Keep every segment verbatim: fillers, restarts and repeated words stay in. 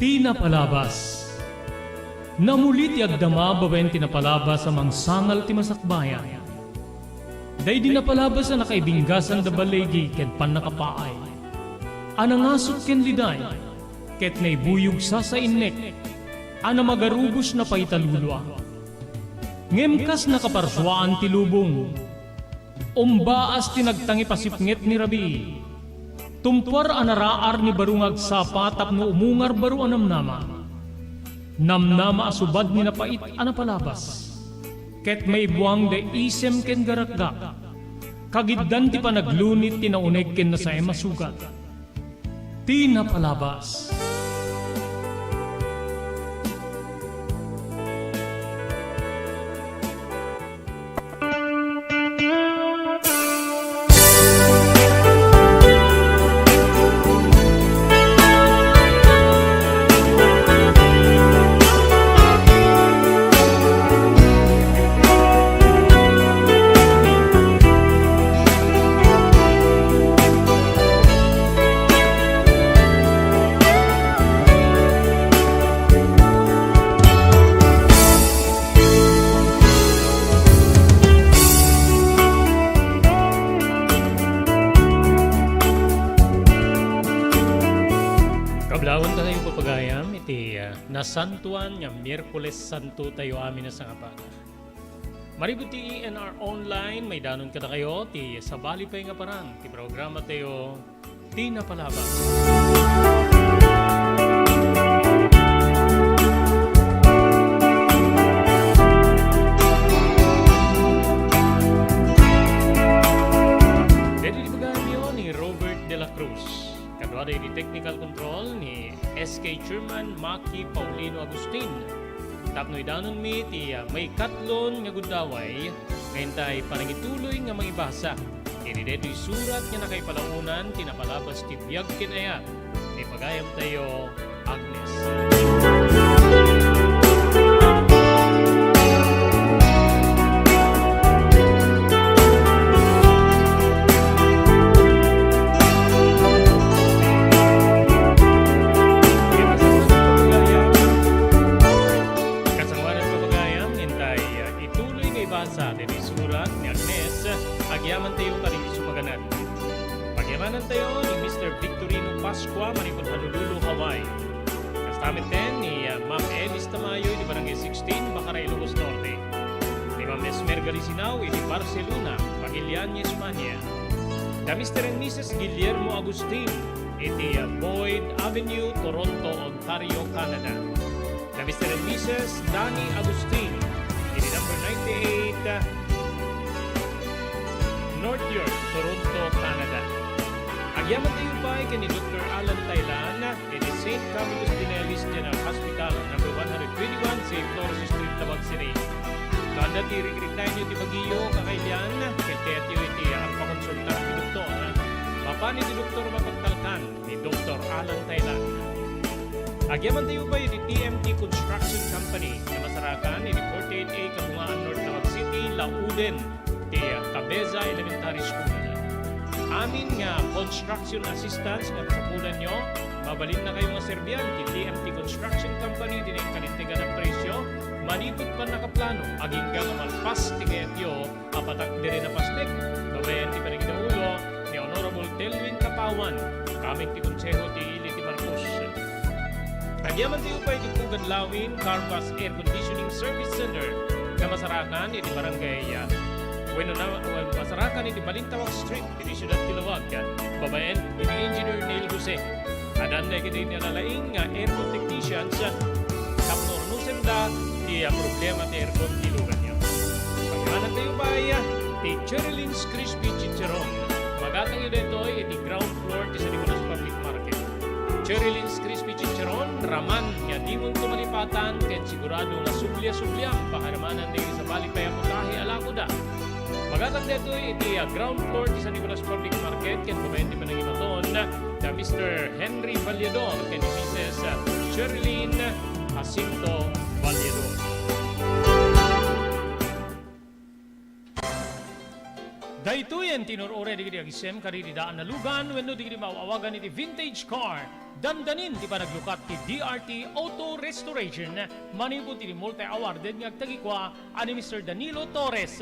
Ti napalabas. Namuli ti agdama babaen ti napalabas a mangsangal ti masakbayan. Daydi napalabas a nakaibinggasan da baligi ken pannakapaay, a nangasut ken liday, ket naibuyog sasainnek, a namagarubos napaitalulua. Ngem kas nakaparsuaan ti lubong, umbaas ti nagtangipasipnget ni rabii. Tumpuar a naraar ni baro nga agsapa tapno umungar baro a namnama. Namnama a subad ni napait a napalabas. Ket maibuang da isem ken garakgak. Kagiddan ti panaglunit ti nauneg ken nasaem a sugat. Ti napalabas. Kablawan tayo, papagayam, iti, ah, nasantuan nga Miyerkules Santo tayo amin a sangabaga. Manipud ti E N R Online, maidanon kadakayo ti sabali pay nga parang ti programa tayo, Ti Napalabas. Dito di pagayamyo ni Robert de la Cruz. Kaduada iti technical control ni S K Chairman Maki Paulino Agustin. Tapno idanonmi ti, ah, maikatlon nga gundaway nga intay panangituloy nga mangibasa iti daytoy surat nga nakaipalaonan ti napalabas ti biag ken ayat ni pagayamtayo, Agnes. Kasangoanan, papagayam, intay, ah, ituloy nga ibasa daytoy surat ni Agnes, agyamantayo kadagiti sumaganak. Pagyamanantayo ni Mister Victorino Pascua manipud Honolulu, Hawaii. Kasta met ken ni, ah, Ma'am Elis Tamayo iti Barangay sixteen, Bacara, Ilocos Norte. Ni Ma'am Esmer Galisinao iti Barcelona, Magallanes, Espanya. Da Mister and Missus Guillermo Agustin iti, ah, Boyd Avenue, Toronto, Ontario, Canada. Da Mister and Missus Danny Agustin iti number ninety-eight, ah, North York, Toronto, Canada. Agyamantayo pay ken ni Doktor Alan Taylan iti Saint Camillus Pinellas General Hospital, number one hundred twenty-one, Saint Flores Street, Laoag City. Kaanda ti irikritayonyo ti bagiyo, kakailian, ket kayatyo iti agpakonsultar ti doktor. Mapan iti doktor mapagtalkan ni Doktor Alan Taylan. Agyamantayo pay iti T M T Construction Company nga masarakan iti forty-eight A Kabungaan North, Laoag City, Lauden, ti Cabeza Elementary School. Amin nga construction assistance nga kasapulanyo, mabalinnakayo nga serbian ti T M T Construction Company iti naikalintegan a presio manipud pannakaplano, agingga nga malpas ti kayatyo a patakderen a pasnek, babaen ti panagidaulo ni Honorable Telvin Kapawan, kamin ti Konseho ti Ili ti Marcos. Agyamantayo pay iti Pugan Lawin Carpas Air Conditioning Service Center nga masarakan iti barangay, ah, wenno na, well, masarakan iti Balintawak Street iti siudad ti Laoag, babaen iti Engineer Neil Jose. Adda dagiti nalalaing nga aircon technicians, ah, tapno urnosenda ti, ah, problema ti aircon ti luganyo. Pagyamanantayo pay, ah, ti Cherry Lynn's Crispy Chicharon. Magatangyo daytoy iti ground floor ti San Nicolas Public Market. Cherry Lynn's Crispy Chicharon, raman nga dimonto malipatan ket sigurado nga subli a subliam pakaimanan dagiti sabali pay a putahe a lakoda. Magatang daytoy iti, ah, ground floor ti San Nicolas Public Market ket babaen ti panangibaton da Mister Henry Vallador ken ni Missus Sherlyn Jacinto Vallador. Daytoyen ti inur-uray dagiti agisem kadagiti daan a lugan wenno dagiti maaw-awagan iti vintage car. Dandanin ti panaglukat ti D R T Auto Restoration manipud iti multi-awarded nga agtagikua a ni Mister Danilo Torres.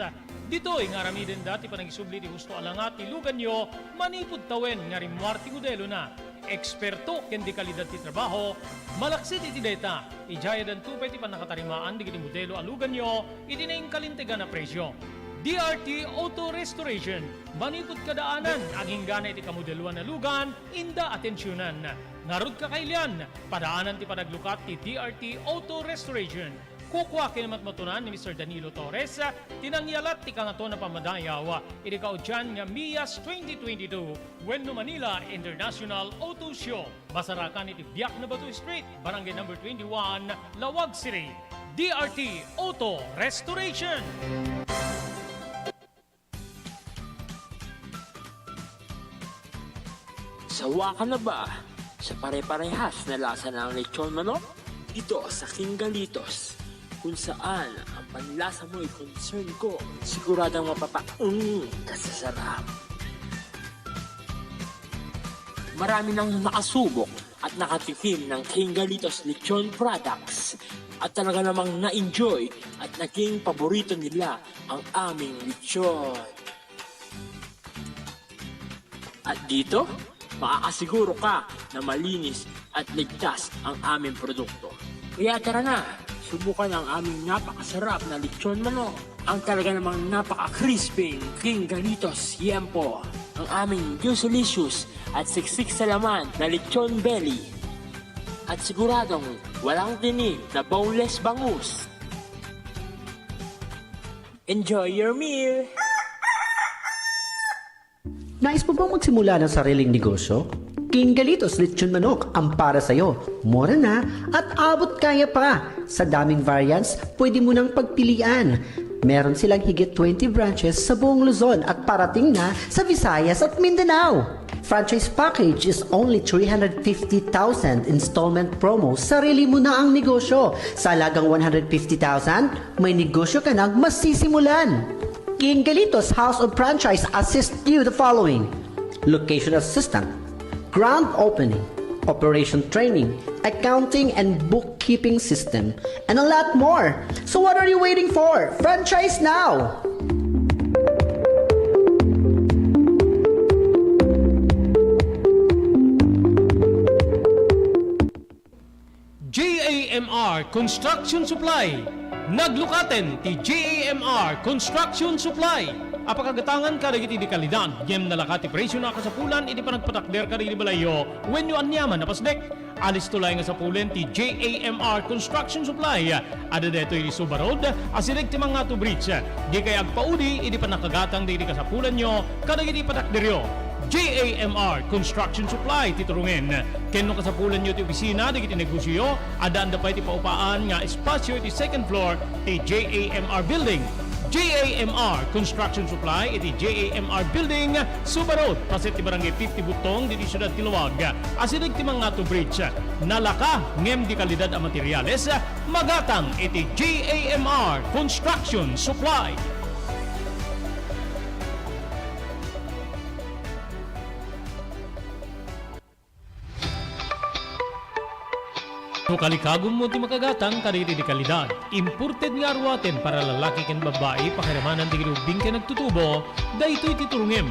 Ditoy nga aramidenda ti panagisubli ti husto a langa ti luganyo manipud tawen nga rimmuar ti modelona. Eksperto ken dekalidad ti trabaho, malaksid iti dayta, idiay addanto pay ti pannakatarimaan dagiti modelo a luganyo iti nainkalintegan a presio. D R T Auto Restoration, manipud kadaanan, aginggana iti kamodeloan a lugan, inda atensionan. Ngarud, kakailian, padaanan ti panaglukat ti D R T Auto Restoration. Kukua ken matmatunan ni Mister Danilo Torres ti nangyalat ti Kangatoan a Pammadayaw iti kaudian nga MIAS twenty twenty-two wenno Manila International Auto Show. Masarakan iti Biak na Bato Street, Barangay Number twenty-one, Laoag City. D R T Auto Restoration. Sawa ka na ba sa pare-parehas na lasa ng lechon manok? Dito sa King Galitos, kung saan ang panlasa mo'y concern ko, siguradong mapapaung ka sa sarap. Marami nang nakasubok at nakatikim ng King Galitos Lechon Products at talaga namang na-enjoy at naging paborito nila ang aming lechon. At dito, makakasiguro ka na malinis at ligtas ang aming produkto. Kaya tara na, subukan ang aming napakasarap na lechon manok, ang talaga namang napaka-crispy King Galitos Yempo, ang aming juicy-licious at siksik sa laman na lechon belly, at siguradong walang tinik na boneless bangus. Enjoy your meal! Nais mo bang magsimula ng sariling negosyo? King Galitos Lechon Manok ang para sa'yo. Mura na at abot kaya pa. Sa daming variants, pwede mo nang pagpilian. Meron silang higit twenty branches sa buong Luzon at parating na sa Visayas at Mindanao. Franchise package is only three hundred fifty thousand, installment promo, sarili mo na ang negosyo. Sa halagang one hundred fifty thousand, may negosyo ka nang masisimulan. King Galitos House of Franchise assist you the following: location assistant, grand opening, operation training, accounting and bookkeeping system, and a lot more. So what are you waiting for? Franchise now! J A M R Construction Supply. Naglukaten ti J A M R Construction Supply a pakagatangan kadagiti dekalidad ngem nalaka ti presio a kasapulan iti panagpatakder kadagiti balayyo wenno aniaman a pasdek. Alisto laeng a sapulen ti J A M R Construction Supply. Adda daytoy iti Suba Road, asideg ti Mangatu Bridge. Dikay agpaudi idi pannakagatang dagiti kasapulanyo kadagiti patakderyo. J A M R Construction Supply ti turungen. Ken no kasapulanyo ti opisina dagiti negosioyo, addaanda pay ti paupaan nga espasio iti second floor ti J A M R Building. J A M R Construction Supply iti J A M R Building, Suba Road, paset ti Barangay fifty Butong, ditoy siudad ti Laoag. Asideg ti Mangatu Bridge. Nalaka ngem dekalidad a materiales, magatang iti J A M R Construction Supply. No kalikagummo ti makagatang kadagiti dekalidad, imported nga aruaten para lalaki ken babbai, pakiramanan dagiti ubbing ken agtutubo, daytoy ti turungem.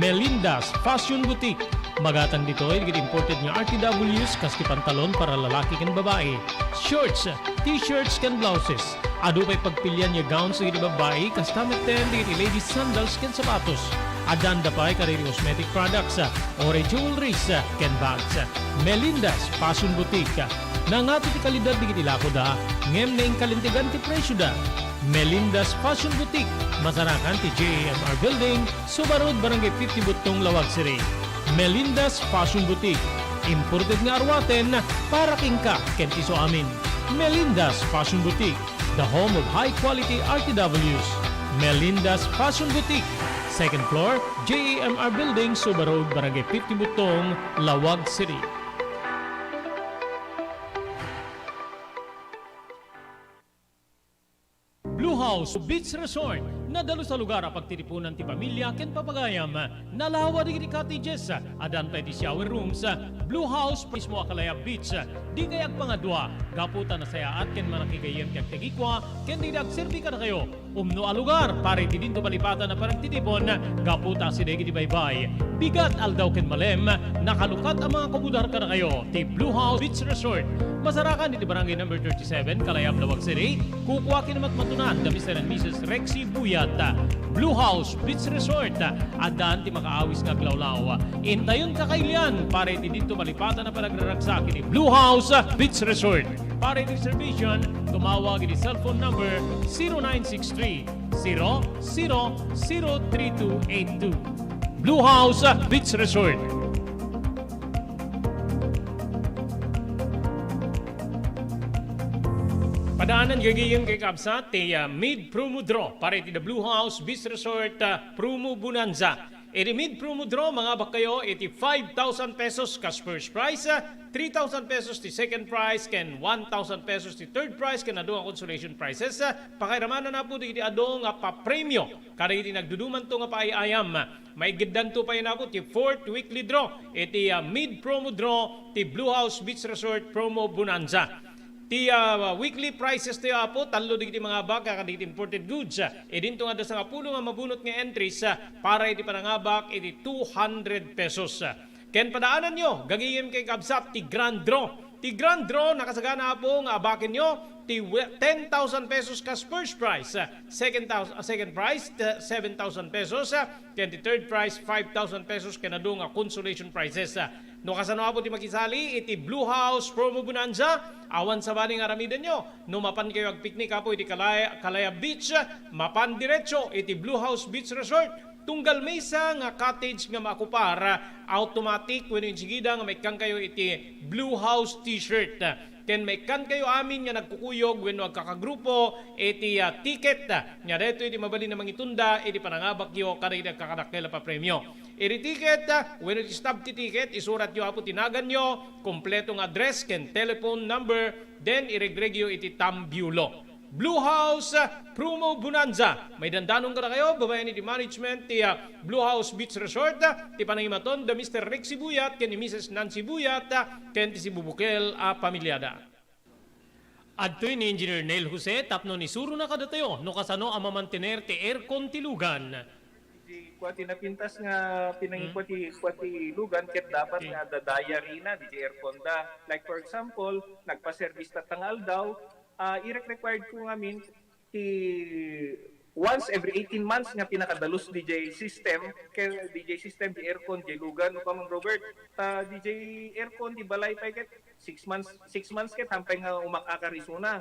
Melinda's Fashion Boutique. Magatang ditoy dagiti imported nga R T Ws kas ti pantalon para lalaki ken babbai, shorts, t-shirts ken blouses. Adu pay pagpilian nga gowns dagiti babbai, kasta metten dagiti ladies sandals ken sapatos. Addaanda pay kadagiti cosmetic products, ore jewelries, ken bags. Melinda's Fashion Boutique. Nangato ti kalidad dagiti lakoda, ngem nainkalintegan ti presioda. Melinda's Fashion Boutique, masarakan ti J A M R Building, Suba Road, Barangay fifty Butong, Laoag City. Melinda's Fashion Boutique, imported nga aruaten para kenka ken ti isuamin. Melinda's Fashion Boutique, the home of high-quality R T Ws. Melinda's Fashion Boutique, second floor, J A M R Building, Suba Road, Barangay fifty Butong, Laoag City. Blue House Beach Resort. Nadalus a lugar a pagtitipunan ti pamilia ken papagayam. Nalawa dagiti cottages. Addan pay ti shower rooms. Blue House mismo a Calaya Beach. Dikay agpangadua, gapu ta nasayaat ken manakigayyem ti agtagikua ken dagiti agserbi kadakayo. Umno a lugar para iti dinto malipatan a panagtitipon, gapu ta asideg iti baybay, bigat, aldaw ken malem, nakalukat a mga kumudar kadakayo ti Blue House Beach Resort. Masarakan iti Barangay Number thirty-seven, Calaya, Laoag City. Kukua ken matmatunan da Mister and Missus Rexy Buyat. Blue House Beach Resort, addan ti makaawis nga aglawlaw. Intayon kakailian para iti dinto malipatan a panagraragsak iti Blue House Beach Resort. Para iti reservation, tumawag iti cellphone number zero nine six three, zero zero zero three two eight two. Blue House Beach Resort. Padaanan gagayyem ken kabsat ti, ah, mid promo draw para iti The Blue House Beach Resort, ah, Promo Bonanza. Iti mid promo draw, mangabak kayo iti five thousand pesos kas first prize, ah, three thousand pesos ti second prize, ken one thousand pesos ti third prize, ken adu nga consolation prizes. Ah, pakairamanan na po iti adu nga papremio kadagiti nagdudumanto nga paay-ayam. Maigiddanto pay na po ti fourth weekly draw iti, ah, mid promo draw ti Blue House Beach Resort Promo Bonanza. Ti, ah, weekly prizes tayo, Apo, tallo dagiti mangabak kadagiti imported goods. Idinto nga adda sangapulo nga mabunot nga entries, ah, para iti panangabak iti two hundred pesos. Ken padaananyo, gagayyem ken kabsat, ti grand draw. Ti grand draw, nakasagana, Apo, nga abakenyo ti we-, ten thousand pesos kas first prize, ah, second thousand, ah, second prize, ah, seven thousand pesos, ah, ken ti third prize, five thousand pesos, ken adu nga consolation prizes, ah. No kasano, Apo, ti makisali iti Blue House Promo Bonanza, awan sabali nga aramidenyo. No mapan kayo agpiknik, Apo, iti Kalaya, Kalaya Beach, mapan diretso iti Blue House Beach Resort. Tunggal maysa nga cottage nga maakupar, automatic wenno insigida nga maikkan kayo iti Blue House T-shirt. Ken maikkan kayo amin nga nagkukuyog wenno agkakagrupo iti, ah, ticket, ah, nga daytoy ti mabalin a mangitunda iti panangabakyo kadagiti agkakadakkel a papremio. Iti ticket, ah, wenno iti stub ti ticket, isuratyo, Apo, ti naganyo, kompleto nga address ken telephone number, then iregregyo iti tambulo. Blue House, ah, Promo Bonanza. Maidandanon kadakayo, babaen iti management ti, ah, Blue House Beach Resort, ah, ti panangimaton da Mister Rexy Buyat ken ni Missus Nancy Buyat, ah, ken ti sibubukel a pamiliada. Adtoy ni Engineer Neil Jose tapno isurona kadatayo no kasano a mamantener ti aircon ti lugan. Di kua ti napintas nga pinangikua ti, kua ti lugan ket dapat nga adda diary na, di aircon da. Like for example, nagpa-service tatta nga aldaw, ah, irek-required ko ngamin ti once every eighteen months nga pinakadalus D J system, ken D J system, di aircon, di lugan, no, Kamang Robert? Ta D J aircon, di balay pay ket six months, six months ket hampay nga umak-akar isuna.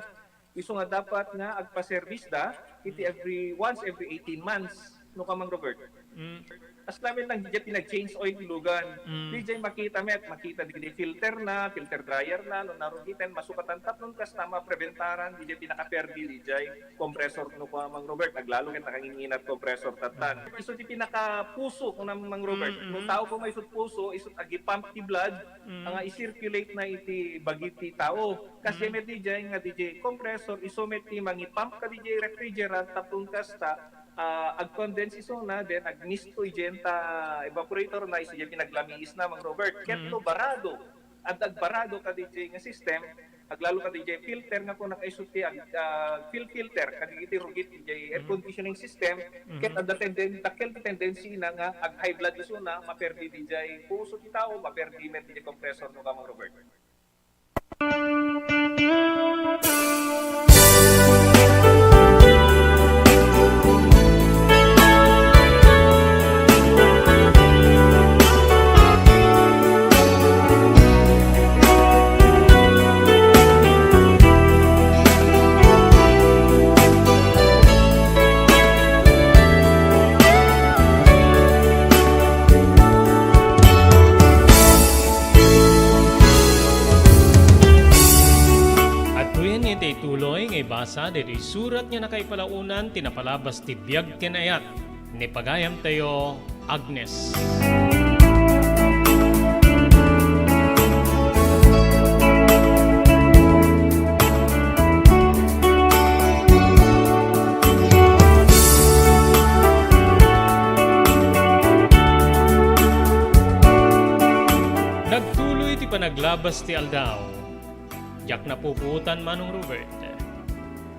Isu nga dapat nga agpa-service da iti every, once every eighteen months, no, Kamang Robert? Mm. As lamin lang, diay pinag-change oil ti lugan. Mm. Diay makita met, makita dagiti filter na, filter dryer na, no narugiten, masukatan tapno kasta, mapreventaran, diay pinakaperdi, diay compressor, no, Kamang Robert, aglalo ket nakangingina ti compressor tattan. Mm. Isu ti pinakapuso, kuna Mang Robert. Mm, mm. No tao ko maisut puso, isut agipump ti blood, mm, nga i-circulate na iti bagi ti tao. Kasi, mm, met diay nga diay compressor, isu met ti mangipump kadi diay refrigerant, tapno kasta, ah, ag-condense isuna, then agmisto idiay ta evaporator na, isu diay pinaglamiis na, Mang Robert. Ket, mm, no barado, adda agbarado kadi diay nga system, aglalo kadi diay filter nga kuna isu ti ag-, ah, fil-, filter, kadi iti rugit diay air, mm, conditioning system, mm, ket adda tenden-, dakkel ti tendency na nga ag-high blood isuna, maperdi diay puso ti tao, maperdi met diay compressor, no, Kamang Robert? Adtoyen iti ituloy nga ibasa daytoy surat nga nakaipalaonan ti napalabas ti biag ken ayat ni pagayamtayo, Agnes. Kabas ti aldaw, diak napupuotan, Manong Robert.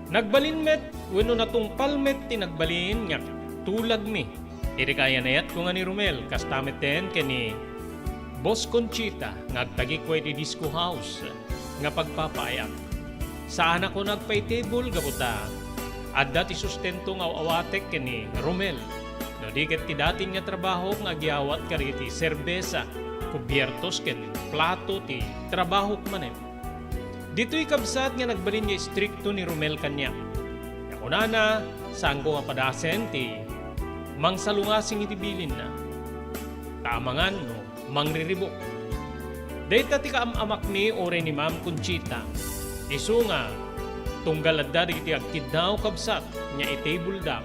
Nagbalin met wenno natungpal met ti nagbalin nga tulagmi iti kayanayatko nga ni Romel, kasta metten ken ni Boss Conchita nga agtagikua iti disco house nga pagpapaayak. Saanakon agpaitibol gapu ta adda ti sustento nga aw-awatek ken ni Romel, no di ket ti datin nga trabahok nga agyawat kadagiti serbesa, kubiertos ken plato ti trabahok manen. Ditoy kabsat nga nagbalin nga istrikto ni Romel kaniak. Nga kunana, saanko nga padasen ti mangsalungasing iti bilinna. Ta amangan no mangriribuk. Dayta ti kaam-amakmi uray ni Ma'am Conchita. Isu nga, tunggal adda dagiti agkidnaw kabsat nga itibulda,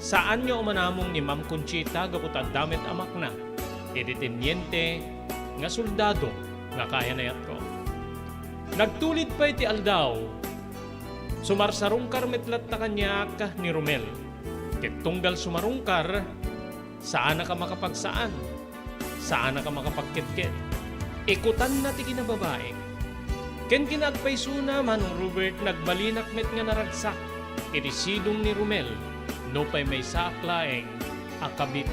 saan nga umanamong ni Ma'am Conchita gapu ta adda met amakna iti teniente nga soldado nga kayanayatko. Nagtulid pay ti aldaw, sumarsarungkar met latta kaniak ni Romel. Ket tunggal sumarungkar, saannak a makapagsaan, saannak a makapagketket. Ikutanna ti kinababaek. Ken kinaagpaysona, Manong Robert, nagbalinak met nga naragsak iti sidong ni Romel, nupay maysaak laeng a kabit.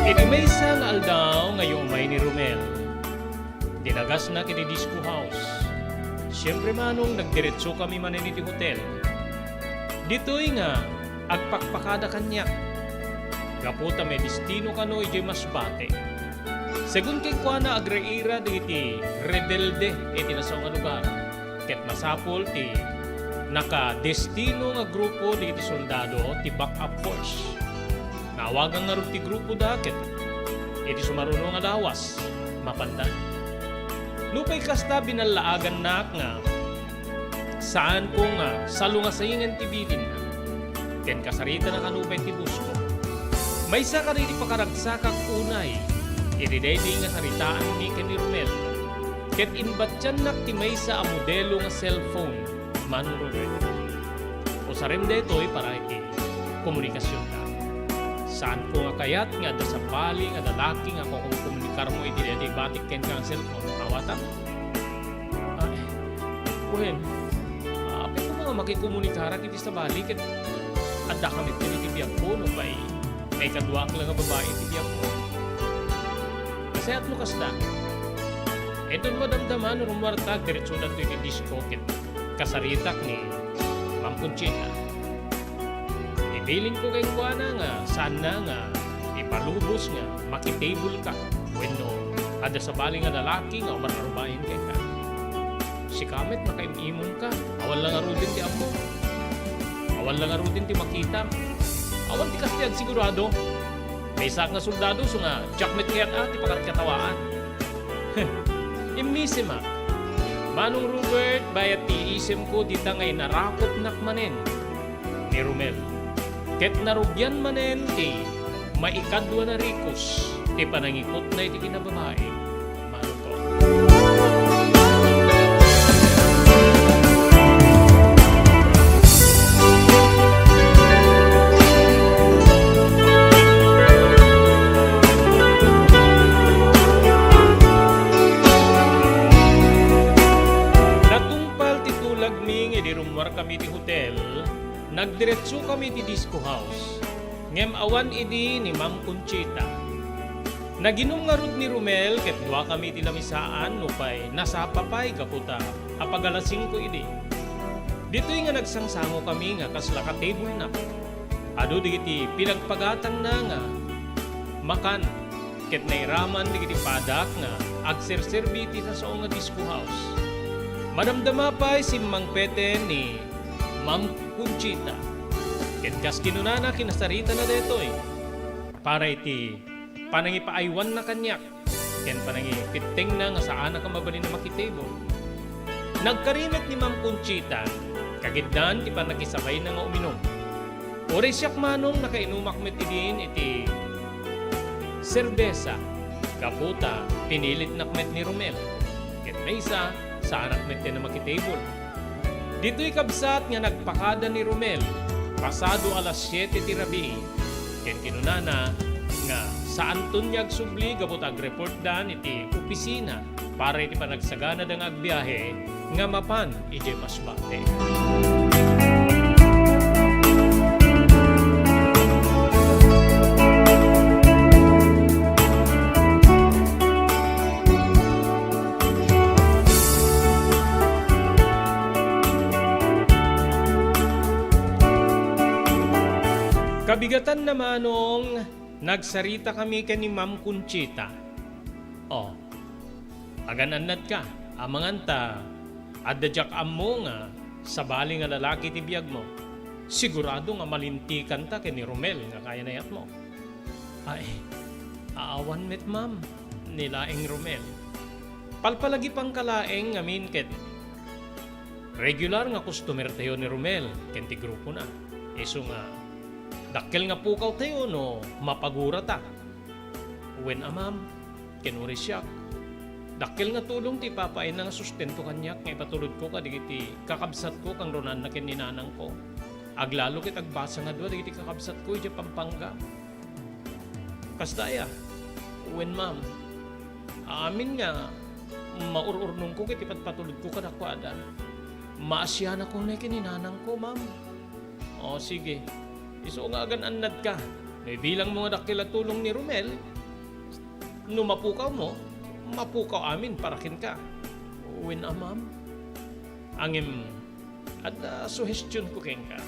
Iti maysa nga aldaw nga iumay ni Romel, dinagasnak iti disco house. Siempre, Manong, nagdiretsokami manen iti hotel. Ditoy nga agpakpakada kaniak, gapu ta may destino kano idiay Masbate. Segun kenkuana, agraira dagiti rebelde iti nasao nga lugar. Ket masapul ti nakadestino nga grupo dagiti soldado ti backup force. Naawagan ngarud ti grupoda ket iti sumaruno nga lawas, mapanda. Nupay kasta, binallaagannak nga saanko nga salungasingen ti bilinna. Ken kasaritanak a nupay ti boss ko. Maysa kadagiti pakaragsakak unay iti daydi nga saritaanmi ken ni Romel. Ket imbatiannak ti maysa a modelo nga cellphone, Manong Romel. Usarem daytoy para iti komunikasionta. Saanko nga kayat nga adda sabali nga lalaki nga kukumkomunikarmo iti daydi batik kenka nga cellphone. Awatam? Ay, wen, apay koma nga makikomunikarak iti sabali ket adda kami iti biagko, nupay maikaduak la nga babai iti biagko. Nasayaat no kasta. Inton madamdama no rummuarta, diretsoda iti disco ket kasaritak ni Ma'am Conchita. Ibilin ko kenkuana nga saanna nga ipalubos nga makitable ka wenno adda sabali nga lalaki nga umarubayan kenka. Sika met makaim-imon ka, awan la ngaruden ti ammo. Awan la ngaruden ti makita. Awan ti kasta ti agsigurado. Maysaak nga soldado, isu nga diak met kayat a ti pakatkatawaan. Immisimak. Manong Robert, bayat ti iisemko dita nga inarakopnak manen ni Romel. Ket narugian manen ti maikadua a rikos ti panangikutna iti kinababai. Maruto. Natungpal ti tulagmi nga idi rummuarkami iti hotel, nagdiretsokami iti disco house. Ngem awan idi ni Ma'am Conchita. Naginum ngarud ni Romel ket duakami iti lamisaan, nupay nasapa pay gapu ta apagalasingko idi. Ditoy nga nagsangsangokami nga kasla ka-table-na. Adu dagiti pinagpagatangna nga makan ket nairaman dagiti padak nga agserserbi iti sasao nga disco house. Madamdama pay simmangpeten ni Ma'am Conchita. Ket kas kinunana, kinasaritana daytoy para iti panangipaaywanna kaniak ken panangipitengna nga saanak a mabalin a makitable. Nagkari met ni Ma'am Conchita, kagiddan ti pannakisabayna nga uminum. Uray siak, Manong, nakainumak met idin iti serbesa. Gapu ta, pinilitnak met ni Romel. Ket maysa, saanak met ti makitable. Ditoy kabsat nga nagpakada ni Romel, pasado alas siete ti rabii, ken kinunana nga saanton nga agsubli gapu ta agreport dan iti opisina para iti panagsaganada nga agbiahe nga mapan idiay Masbate. Kabigatanna, Manong, nagsaritakami ken ni Ma'am Conchita. Oh, agan-annadka, amangan ta adda diak ammo nga sabali nga lalaki ti biagmo. Sigurado nga malintikanta ken ni Romel nga kayanayatmo. Ay, awan met, ma'am, ni laeng Romel. Palpalagipangka laeng ngamin ket regular nga customer tayo ni Romel ken ti grupona. Isu nga dakkel nga pukaw tayo no mapagurata. Wen a, ma'am, ken uray siak, dakkel nga tulong ti ipapaayna nga sustento kaniak nga ipatulodko kadagiti kakabsatko kangrunaanna ken ni nanangko. Aglalo ket agbasa nga dua dagiti kakabsatko idiay Pampanga. Kasta aya? Wen, ma'am. Amin nga maur-urnongko ket ipatpatulodko kadakuada. Maasianakon ken ni nanangko, ma'am. O, sige. Isu nga agan-annadka. No ibilangmo nga dakkel a tulong ni Romel, no mapukawmo, mapukaw amin para kenka. Wen a, ma'am. Ngem, adda suhestionko kenka.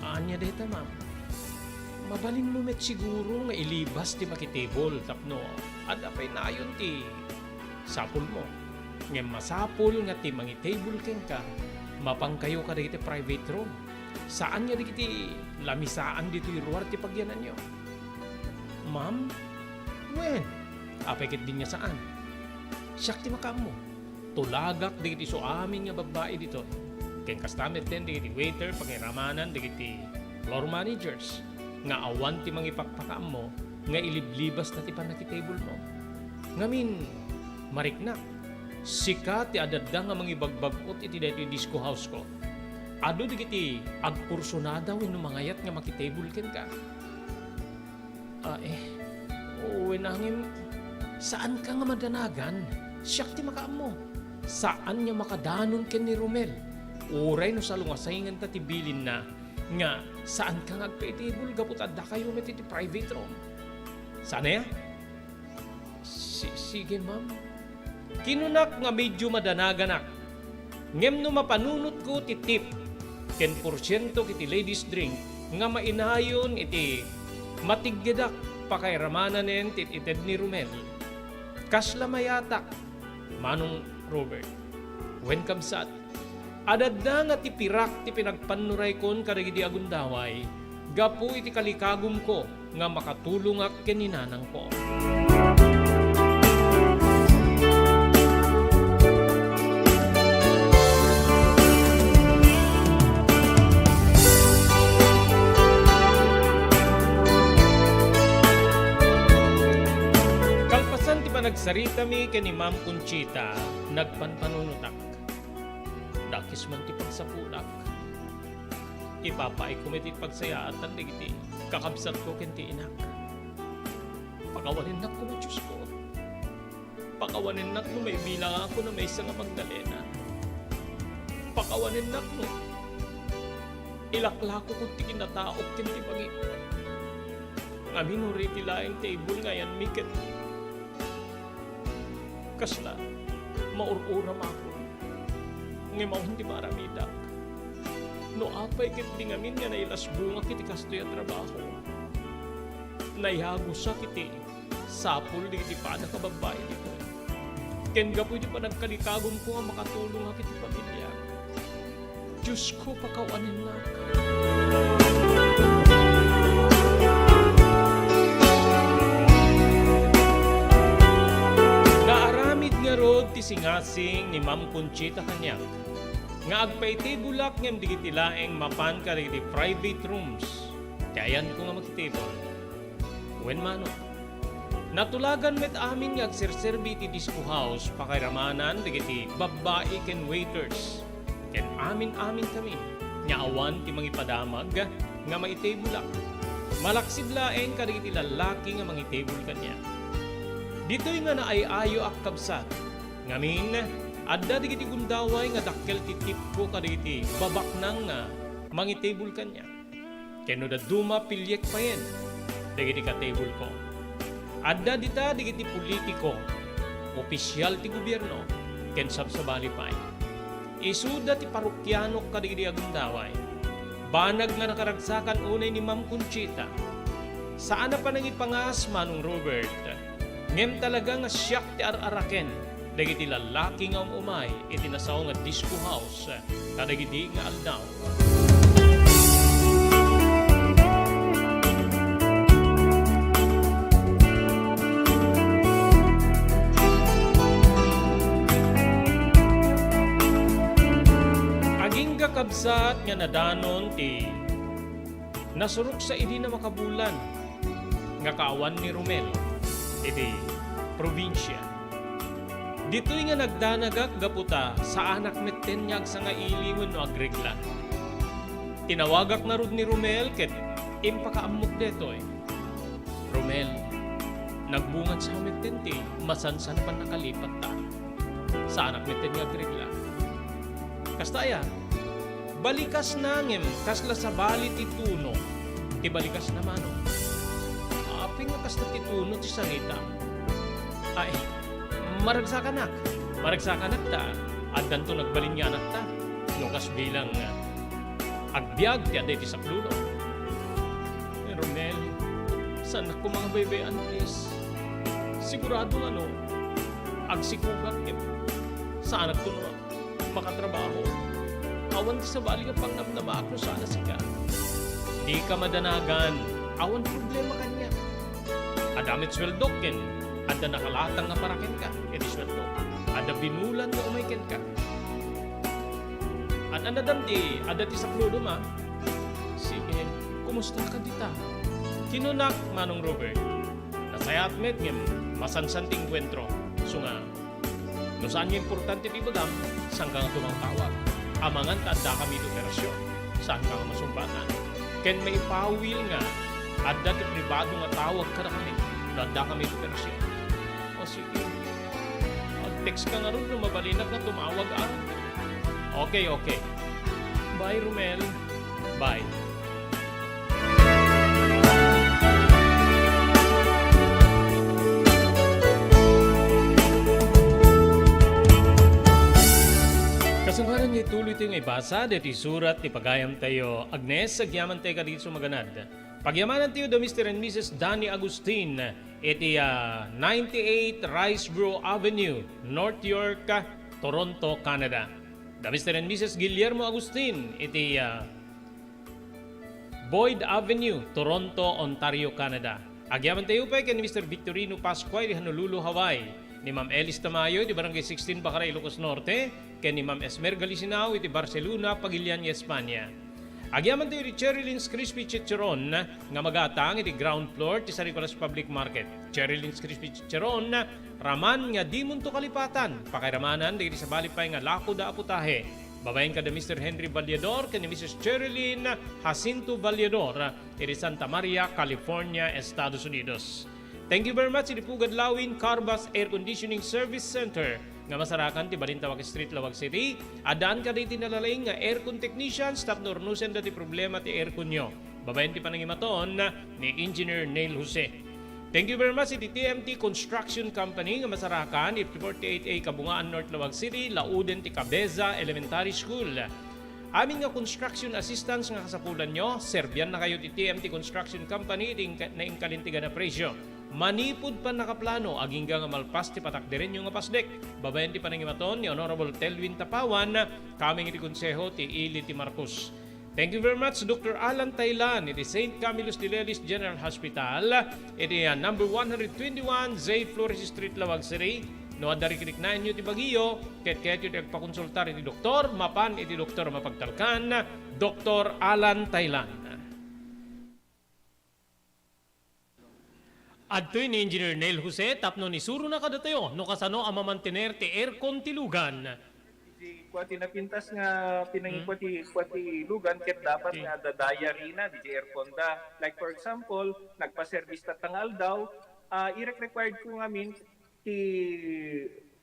Ania dayta, ma'am? Mabalinmo met siguro nga ilibas ti makitable tapno adda pay nayon ti sapulmo. Ngem masapul nga ti mangitable kenka, mapankayo kadagiti private room. Saan nga dagiti lamisaan ditoy ruar ti pagyananyo. Ma'am? Wen, apay ketdi nga saan? Siak ti makaammo. Tulagak dagiti isu amin nga babbai ditoy. Ken kasta metten dagiti waiter, pakairamanan dagiti floor managers nga awan ti mangipakpakaammo nga iliblibasna ti pannakitablemo. Ngamin, mariknak, sika ti adda nga mangibagbag-ot iti daytoy disco house-ko. Adu dagiti agkursunada wenno mangayat nga makitable kenka. Ah, eh. Wen a, ngem, saanka nga madanagan. Siak ti makaammo. Saan nga makadanon ken ni Romel. Uray no salungasingenta ti bilinna nga saanka nga agpaitable gapu ta addakayo met iti private room. Saan aya? Si-, sige, ma'am. Kinunak nga medio madanaganak. Ngem no mapanunotko ti tip ken porsiento iti ladies drink nga mainayon iti matiggedak pakairamanen ti ited ni Romel, kasla mayatak, Manong Robert? Wen kabsat, adda nga ti pirak ti pinagpannuraykon kadagidi agundaway gapu iti kalikagumko nga makatulongak ken ni nanangko. Kalpasan ti panagsaritami ken ni Ma'am Conchita, nagpanpanunotak. Dakes man ti pagsapulak. Ipapaayko met iti pagsayaatan dagiti kakabsatko ken ti inak. Pakawanennak koma, Diosko. Pakawanennak no maibilangakon a maysa nga Magdalena. Pakawanennak no ilaklakokon ti kinataok ken ti bagi. Ngamin uray ti laeng table nga ayanmi ket kasla, maur-uramakon. Ngem awan ti maaramidak. No apay ketdi ngamin nga nailasbungak iti kastoy a trabaho, nayagosak iti sapul dagiti padaka babbai ditoy. Ken gapu iti panagkalikagumko nga makatulongak iti pamiliak. Diosko, pakawanennak. Naaramid ngarud ti singasing ni Ma'am Conchita kaniak nga agpaitable-ak ngem dagiti laeng mapan kadagiti private rooms ti ayanko nga makitable. Wen, Manong, Natulagan met amin nga agserserbi iti disco house, pakairamanan dagiti babbai ken waiters, ken amin-aminkami nga awan ti mangipadamag nga maitebulak, malaksid laeng kadagiti lallaki nga mangitebul kaniak. Ditoy nga naay-ayoak, kabsat, ngamin, adda dagiti gundaway nga dakkel ti tipko kadagiti babaknang nga mangitebul kaniak. Ken no dadduma, piliek payen dagiti katebulko. Adda dita dagiti politiko, opisial ti gobierno, ken sabsabali pay. Isuda ti parokianok kadagidi a gundaway. Banag nga nakaragsakan unay ni Ma'am Conchita. Saan a panangipangas, Manong Robert, ngem talaga nga siak ti ar-araken dagiti lallaki nga um-umay iti nasao nga disco house kadagidi nga aldaw. Agingga, kabsat, nga nadanon ti nasuroksa idi a makabulan nga kaawan ni Romel iti probinsia. Ditoy nga nagdanagak gapu ta saanak metten nga agsangaili wenno agregla. Tinawagak ngarud ni Romel ket impakaammok detoy. "Romel, nagbungan sa metten ti masansan a pannakalipatta. Saanak metten nga agregla." Kasta aya, balikasna ngem kasla sabali ti tono ti balikasna, Manong. Apay nga kasta ti tono ti sarita? Ay, maragsakanak. Maragsakanak ta addanto nagbalin nga anakta. No kas bilang, ah, agbiag ti adda iti saklolo. Romel, saannak koma nga baybay-an, please. Sigurado nga no, agsikogak ket saanakto nga makatrabaho. Awan ti sabali nga pangnamnamaak no saan a sika. Dika madanagan, awan problema kaniak. Adda met sueldok ken adda nakalatang nga para kenka iti sueldo. Adda binulan nga umay kenka. An-anadam ti adda ti saklolom a? Sige, kumustaka dita? Kinunak, Manong Robert. Nasayaat met ngem masansan ti engkuentro. Isu nga, no saan nga importante ti ibagam, saanka nga tumawtawag. Amangan ta addakami iti operasyon, saanka nga masumbatan. Ken maipawil nga adda ti pribado nga tawag kadakami no addakami iti operasyon. O sige. Mag-text ka ngarud no mabalinak nga tumawag, a? Okay, okay. Bye, Romel. Bye. Kasangkaran nga ituloy tayo nga ibasa daytoy surat ti pagayamtayo, Agnes, agyamantayo kadagiti sumaganad. Pagyamanantayo da Mister and Missus Danny Agustin iti, ah, ninety-eight Riseborough Avenue, North York, Toronto, Canada. Da Mister and Missus Guillermo Agustin iti, ah, Boyd Avenue, Toronto, Ontario, Canada. Agyamantayo pay ken ni Mister Victorino Pascua iti Honolulu, Hawaii, ni Ma'am Elis Tamayo iti Barangay sixteen, Bacara, Ilocos Norte, ken ni Ma'am Esmer Galisinao iti Barcelona, Pagilian, Espania. Agyamantayo iti Cherry Lynn's Crispy Chicharon nga magatang iti ground floor ti San Nicolas Public Market. Cherry Lynn's Crispy Chicharon, raman nga dimonto kalipatan, pakairamanan dagiti sabali pay nga lako da a putahe. Babaen kada Mister Henry Vallador ken ni Missus Cherilyn Jacinto Vallador iti Santa Maria, California, Estados Unidos. Thank you very much iti Pugad Lawin Carbas Air Conditioning Service Center nga masarakan ti Balintawak Street, Laoag City. Addaan kadagiti nalaing nga aircon technicians tapno urnosenda ti problema ti aircon-yo. Babaen ti panangimaton ni Engineer Neil Jose. Thank you very much iti T M T Construction Company nga masarakan iti forty-eight A Kabungaan North, Laoag City, lauden ti Cabeza Elementary School. Amin nga construction assistance nga kasapulanyo, serbiannakayo ti T M T Construction Company iti inka-, nainkalintegan a presyo. Manipud pannakaplano, agingga nga malpas ti patakderenyo nga pasdek. Babaen ti panangimaton ni Honorable Telvin Tapawan, kameng iti Konseho ti Ili ti Marcos. Thank you very much, Doctor Alan Taylan, iti Saint Camillus de Lelis General Hospital, iti, ah, number one hundred twenty-one J Flores Street, Laoag City. No adda riknenyo ti bagiyo, ket kayatyo ti agpakonsultar iti doktor, mapan iti doktor a mapagtalkan, Doktor Alan Taylan. Adtoy ni Engineer Neil Jose tapno isurona kadatayo no kasano a mamantener ti aircon ti lugan. Ti kua ti napintas nga pinangikua ti, kua ti lugan ket dapat nga adda diary na diay aircon da. Like for example, nagpa-service tatta nga aldaw, ah, irek-required ko ngamin ti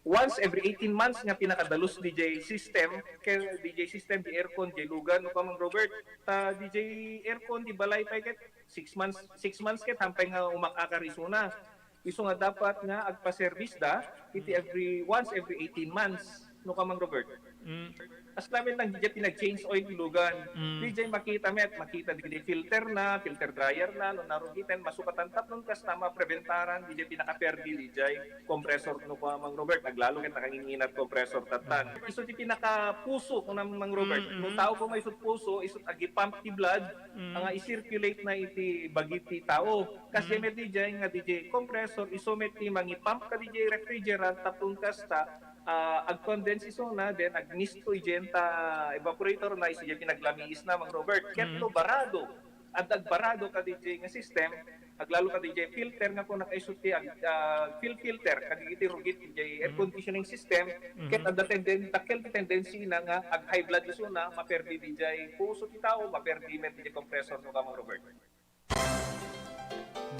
once every eighteen months nga pinakadalus diay system, ken diay system, diay aircon, diay lugan, no, Kamang Robert. Ta diay aircon ti balay pay ket six months, six months ket hampay nga umak-akar isuna. Isu nga dapat nga agpa-service da iti every, once every eighteen months, no, Kamang Robert. Mm. As lamin lang diay pinag-change oil ti lugan. Mm. Diay makita met, makita diay filter na, filter dryer na, no, narugiten, masukatan tapno kasta mapreventaran diay pinakaperdi diay compressor, no, Kamang Robert, aglalo ket nakangin-inat compressor tattan. Isu ti pinakapuso, kuna Mang Robert. Mm, mm. No tao koma isut puso, isut agi-pump ti blood, Mm. nga i-circulate na iti bagi ti tao. Kas Mm. met diay nga diay compressor, isu met ti mangi-pump kadiay refrigerant, tapno kasta, ah, ag-condense isuna, then agmisto idiay ta evaporator na, isu diay pinaglamiis na, Mang Robert. Ket Mm. no barado, adda agbarado kadiay nga system, aglalo kadiay filter nga kuna isu ti ag-, ah, fil-, filter, kadagiti rugit diay air Mm. conditioning system, Mhm. ket adda tenden-, dakkel ti tendency na nga ag-high blood isuna, maperdi diay puso ti tao, maperdi met diay compressor, no, Kamang Robert.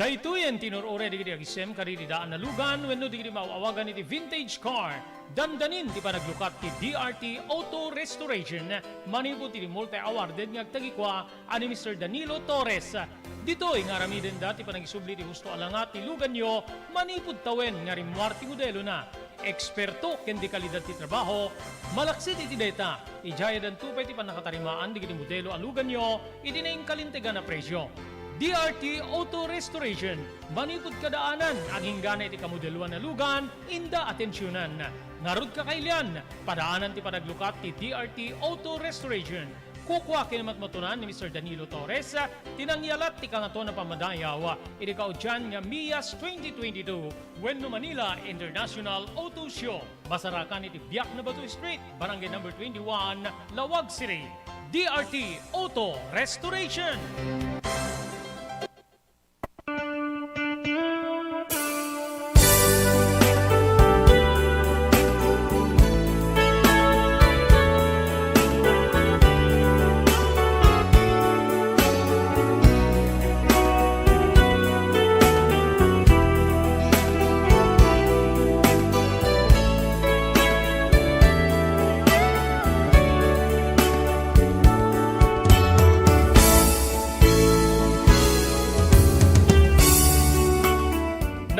Daytoyen ti inur-uray dagiti agisem kadagiti daan a lugan wenno dagiti maaw-awagan iti vintage car. Dandanin ti panaglukat ti D R T Auto Restoration manipud iti multi-awarded nga agtagikua a ni Mister Danilo Torres. Ditoy nga aramidenda ti panangisubli ti husto a langat ti luganyo manipud tawen nga rimmuar ti modelona. Eksperto ken di kalidad ti trabaho, malaksid iti dayta, idiayadanto pay ti pannakatarimaan dagiti modelo a luganyo iti nainkalintegan a presio. D R T Auto Restoration, manipud kadaanan, agingga iti kamodeloan a lugan, inda atensionan. Ngarud, kakailian, padaanan ti panaglukat ti D R T Auto Restoration. Kukua ken matmatunan ni Mister Danilo Torres ti nangyalat ti Kangatoan a Pammadayaw iti kaudian nga MIAS twenty twenty-two wenno Manila International Auto Show. Basarakan iti Biak na Bato Street, Barangay Number twenty-one, Laoag City. D R T Auto Restoration.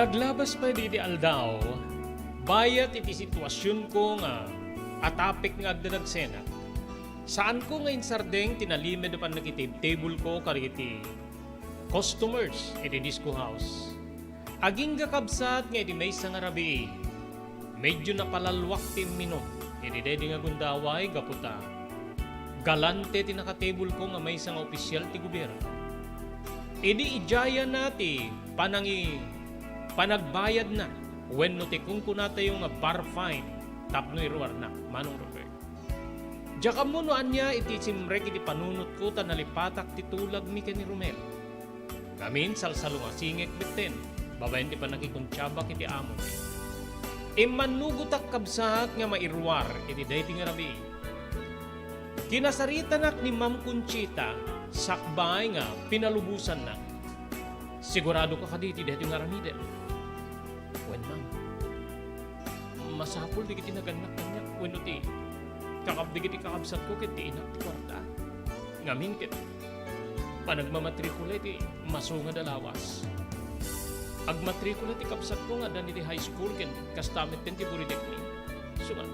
Naglabas pay dagiti aldaw, bayat iti situasionko nga atapek nga agdadagsenak. Saanko nga insardeng ti nalimed a pannakitebtebulko kadagiti customers iti disco house. Agingga, kabsat, nga iti maysa nga rabii, medyo napalalwak ti imminum iti daydi nga gundaway gapu ta galante ti nakatebulko nga maysa nga opisial ti gobierno. Idi idiayana ti panangi-, panagbayadna wenno ti kunkunatayo nga bar fine tapno iruarna, Manong Robert. Diak ammo no ania iti simrek iti panunotko ta nalipatak ti tulagmi ken ni Romel. Ngamin, salsalungasingek metten babaen ti pannakikontiabak iti amomi. Immannugotak, kabsat, nga mairuar iti daydi nga rabii. Kinasaritanak ni Ma'am Conchita sakbay nga pinalubosannak. "Siguradoka kadi iti daytoy nga aramidem?" "Wen, ma'am. Masapul dagiti nagannak kaniak wenno ti kakab-, dagiti kakabsatko ket ti inak ti kuarta. Ngamin ket panagmamatrikula iti masungad a lawas. Agmatrikula ti kabsatko nga addan iti high school ken kasta metten ti buridekmi. Isu nga,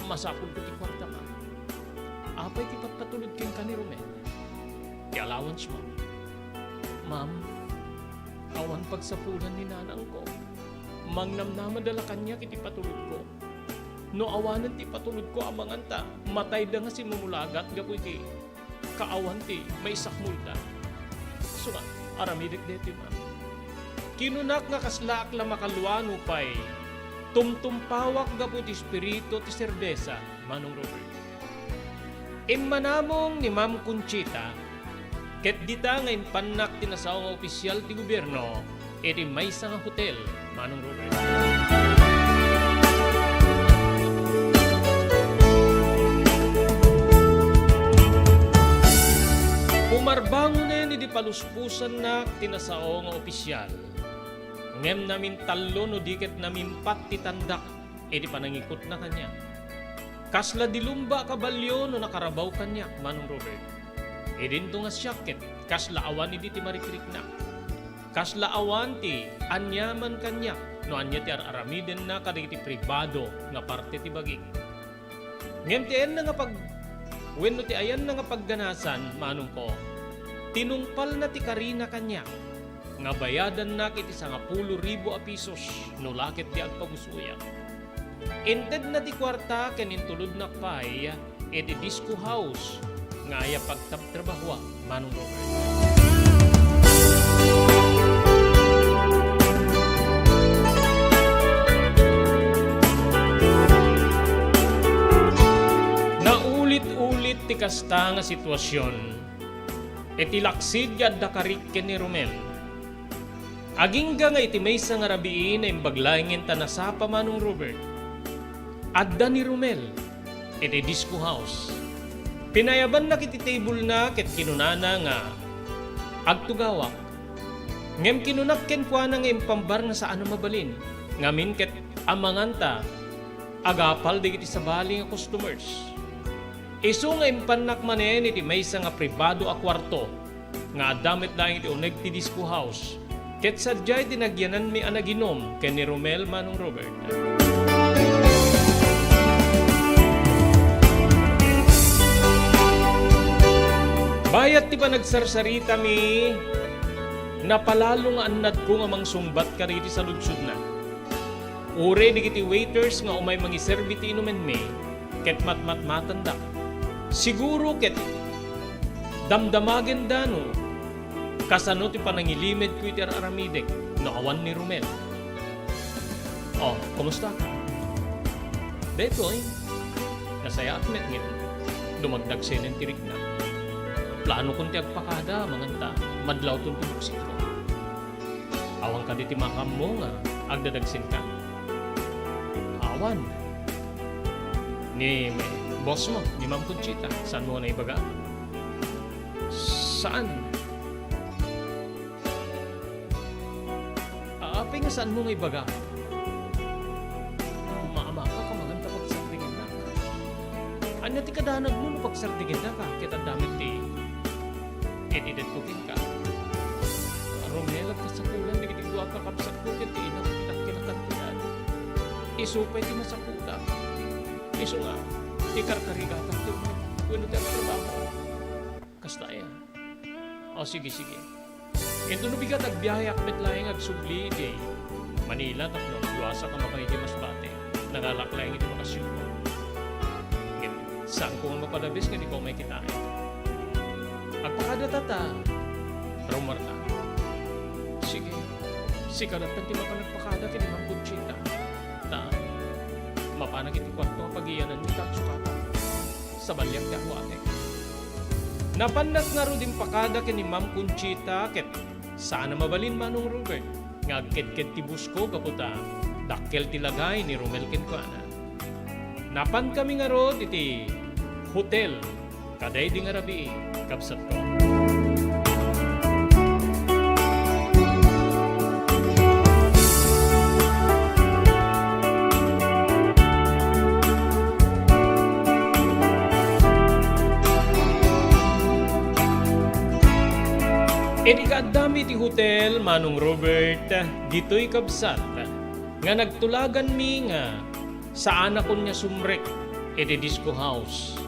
masapulko ti kuarta, ma'am." "Apay ti patpatulod kenka ni Romel?" "Ti allowance, ma'am." "Ma'am, awan pagsapulan ni nanangko. Mangnamnamada la kaniak iti patulodko. No awanen ti patulodko, amangan ta matayda nga simmumulagat gapu iti kaawan ti maisakmulda. Isu nga, aramidek daytoy, ma'am." Kinunak nga kaslaak la makalua nupay tumtumpawak gapu ti espiritu ti serbesa, Manong Robert. Immanamong ni Ma'am Conchita, ket dita nga impannak ti nasao nga opisial ti gobierno, iti maysa nga hotel, Manong Robert. Pumarbangonen idi paluspusannak ti nasao nga opisial. Ngem namintallo no di ket namimpat ti tandak iti panangikutna kaniak. Kasla dilumba a kabalio no nakarabaw kaniak, Manong Robert. Idinto nga siak ket kasla awan idi ti marikriknak. Kasla awan ti aniaman kaniak no ania ti ar-aramidenna kadagiti pribado nga parte ti bagik. Ngem ti ayanna nga pag-, wenno ti ayanna nga pagganasan, manongko, tinungpalna ti karina kaniak nga bayadannak iti sangapulo ribu a pisos no la ket di agpagusoyak. Intedna ti kuarta ken intulodnak pay iti disco house nga aya pagtabtrabahoak, Manong Robert. Naulit-ulit ti kasta nga situasion iti laksid nga adda karik ken ni Romel. Agingga nga iti maysa nga rabii, naimbag laengen ta nasapa, Manong Robert. Adda ni Romel iti disco house. Pinayabannak iti tabulna ket kinunana nga agtugawak. Ngem kinunak kenkuana nga impambar nga saan a mabalin. Ngamin ket amangan ta agapal dagiti sabali nga customers. Isu nga impannak manen iti maysa nga pribado a kuarto nga adda met laeng iti uneg ti disco house, ket sadiay ti nagyananmi a naginom ken ni Romel, Manong Robert. Bayat ti panagsarsaritami, napalalo nga annadko nga mangsungbat kadagiti saludsodna. Uray dagiti waiters nga umay mangiserbi ti inumenmi, ket matmatmatandak. Siguro ket damdamagenda no kasano ti panangilimedko iti ar-aramidek no awan ni Romel. "Oh, kumusta ka?" "Daytoy, nasayaat met ngem dumagdagsenen ti rikna. Planokon ti agpakada, manganta, madlawton ti buksitko." "Awan kadi ti maammo nga agdadagsenka?" "Awan." "Ni boss mo, ni Ma'am Conchita, saanmo nga naibaga?" "Saan?" "Apay nga saanmo nga ibaga?" "Maamaka ka, manganta, pagsardengennaka. Ania ti kadanagmo no pagsardengennaka ket adda met ti ed-edetko kenka?" "Romel, agkasapulan dagiti dua a kakabsatko ket ti inam ti dakkel a kantidad. Isu pay ti masapulan. Isu nga, ti karkarigatak ti uneg wenno ti agtrabaho." "Kasta aya. O, sige, sige." Inton no bigat, agbiaheak met laeng agsubli idiay Manila tapno agluasak a mapan idiay Masbate. Nangalak laeng iti bakasionko. Ngem, saanko nga mapadabes nga dika umay kitaen. "Agpakada ta, ta rummuarta." "Sige. Sika latta ti mapan agpakada ken ni Ma'am Conchita. Ta, mapanak iti kuarto a pagiyananmi ta agsukatak. Sabaliak ti awatek." Napannak ngarud impakada ken ni Ma'am Conchita ket saan a mabalin, Manong Robert, nga agkedked ti busko gapu ta dakkel ti lagay ni Romel kenkuana. Napankami ngarud iti hotel kadaydi nga rabii, kabsatko. Idi kaaddami iti hotel, Manong Robert, ditoy kabsat nga nagtulaganmi nga saanakon nga sumrek iti disco house.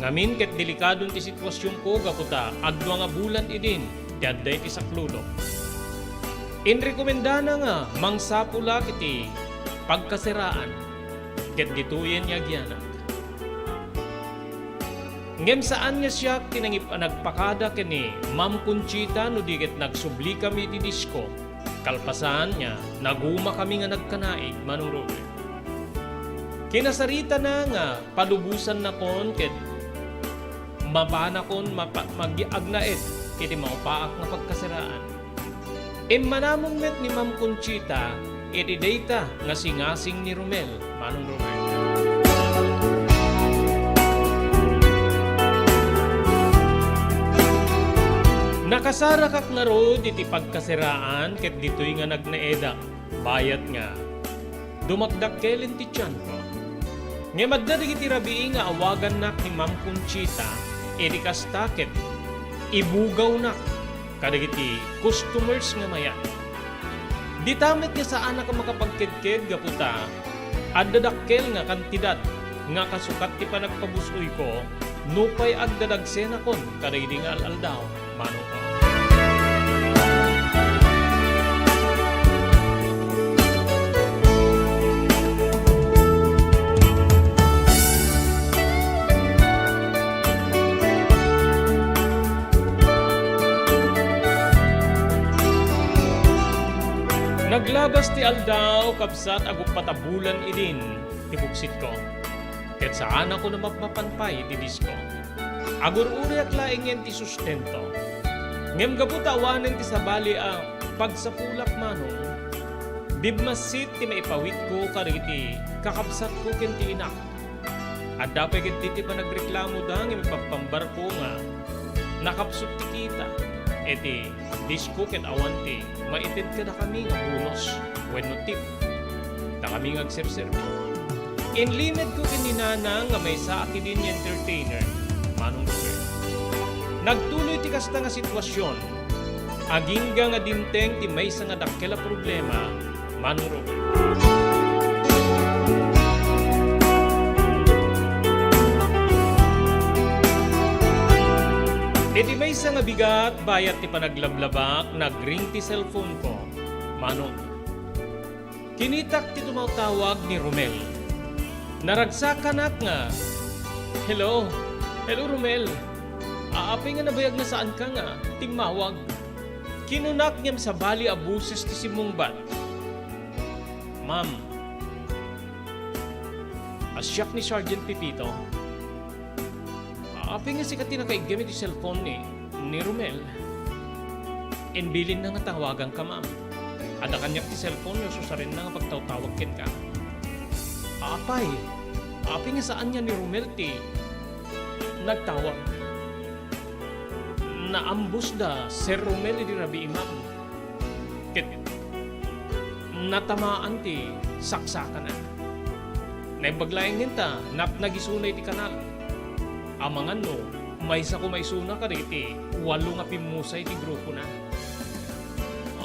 Ngamin ket delikadon ti situasionko gapu ta adu nga bulan idin ti adda iti sakludok. Inrekomendana nga mangsapulak iti pagkasiraan, ket ditoyen nga agyanak. Ngem saan nga siak ti nangip-, nagpakada ken ni Ma'am Conchita no di ket nagsublikami iti disco. Kalpasan nga, nagumakami nga nagkanaig, Manong Robert. Kinasaritana nga palubosannakon ket mapanakon mapa-, magi-, agnaed iti maupaak nga pagkasiraan. Immanamong met ni Ma'am Conchita iti dayta nga singasing ni Romel, Manong Robert. Nakasarakak ngarud iti pagkasiraan ket ditoy nga nagnaedak, bayat nga dumakdakkel iti tianko. Ngem adda dagiti rabii nga awagannak ni Ma'am Conchita, idi kasta ket ibugawnak kadagiti customers nga mayat. Dita met nga saanak a makapagkedked gapu ta adda dakkel nga kantidad nga kasukat ti panagpabus-oyko nupay agdadagsenakon kadagidi nga al-aldaw, Manong. Naglabas ti aldaw, kabsat, aguppat a bulan idin ti buksitko. Ket saanakon a mapmapan pay iti disko. Agur-uriak laengen ti sustento. Ngem gapu ta awanen ti sabali a pagsapulak, Manong, bimmassit ti maipawitko kadagiti kakabsatko ken ti inak. Adda pay ketdi ti panagreklamoda ngem ipagpambarko nga nakapsut ti kita iti disko ket awan ti maited kadakami nga bonus wenno tip. Dakami nga agserserbi. Inlimedko ken ni Nanang nga maysaak idin nga entertainer, Manong Robert. Nagtuloy ti kasta nga situasion, agingga nga dimteng ti maysa nga dakkel a problema, Manong Robert. Iti maysa nga bigat, bayat ti panaglablabak, nagring ti cellphone-ko, Manong. Kinitak ti tumawtawag ni Romel. Naragsakanak nga, "Hello. Hello, Romel. Apay nga nabayag nga saanka nga timmawag?" Kinunak ngem sabali a boses ti simmungbat. "Ma'am, a siak ni Sergeant Pepito. Apay nga sika ti nakaiggem iti cellphone ni, ni Romel? Imbilinna nga tawaganka, ma'am. Adda kaniak ti cellphone-yo, susarenna nga pagtawtawag kenka." "Apay, apay nga saan nga ni Romel ti nagtawag?" Naambusda Sir Romel idi rabii, ma'am. Ket natamaan ti saksakana. Naimbag laengen ta napnag isuna iti kanal. Amangan no maysa koma isuna kadagiti walo nga pimmusay ti grupona.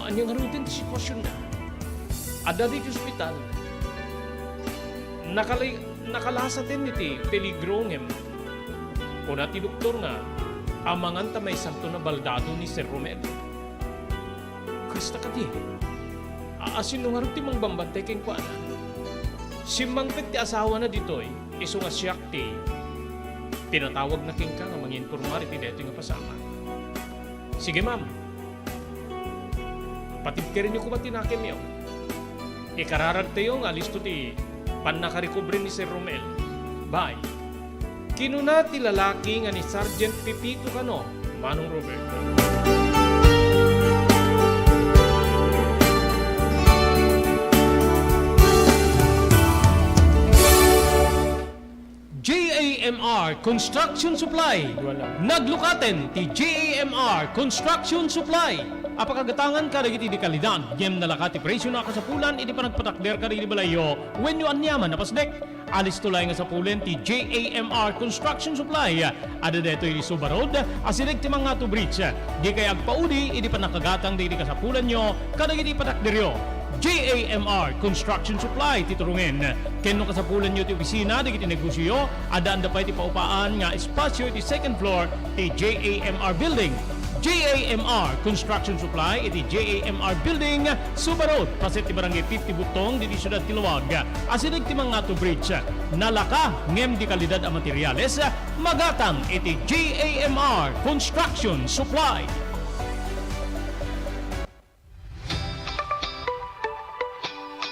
Ania ngaruden ti situasionna? Adda ditoy ospital. Nakali-, nakalasaten iti peligro ngem kuna ti doktor nga amangan ta maysanto a baldado ni Sir Romel. Kasta kadi, a-, asino ngarud ti mangbambantay kenkuana? Simmangpet ti asawana ditoy, isu nga siak ti pinatawagna kenka nga manginpormar iti daytoy nga pasamak. Sige, ma'am. Patibkerenyo koma ti nakemyo. Ikararagtayo nga alisto ti pannakarecovery ni Sir Romel. Bye. Kinuna ti lalaki nga ni Sergeant Pepito kano, Manong Roberto. J A M R Construction Supply. Wala. Naglukaten ti J A M R Construction Supply a pakagatangan kadagiti dekalidad ngem nalaka ti presio a kasapulan iti panagpatakder kadagiti balayyo wenno aniaman a pasdek. Alisto laeng a sapulen ti J A M R Construction Supply. Adda daytoy iti Suba Road, asideg ti Mangato Bridge. Dikay agpaudi idi pannakagatang dagiti kasapulanyo kadagiti patakderyo. J A M R Construction Supply ti turongen. Ken no kasapulanyo ti opisina dagiti negosioyo, addaanda pay ti paupaan nga espasio iti second floor ti J A M R Building. J A M R Construction Supply iti J A M R Building, Suba Road, paset ti Barangay fifty Butong, ditoy siudad ti Laoag. Asideg ti Mangato Bridge. Nalaka ngem dekalidad a materiales, magatang iti J A M R Construction Supply.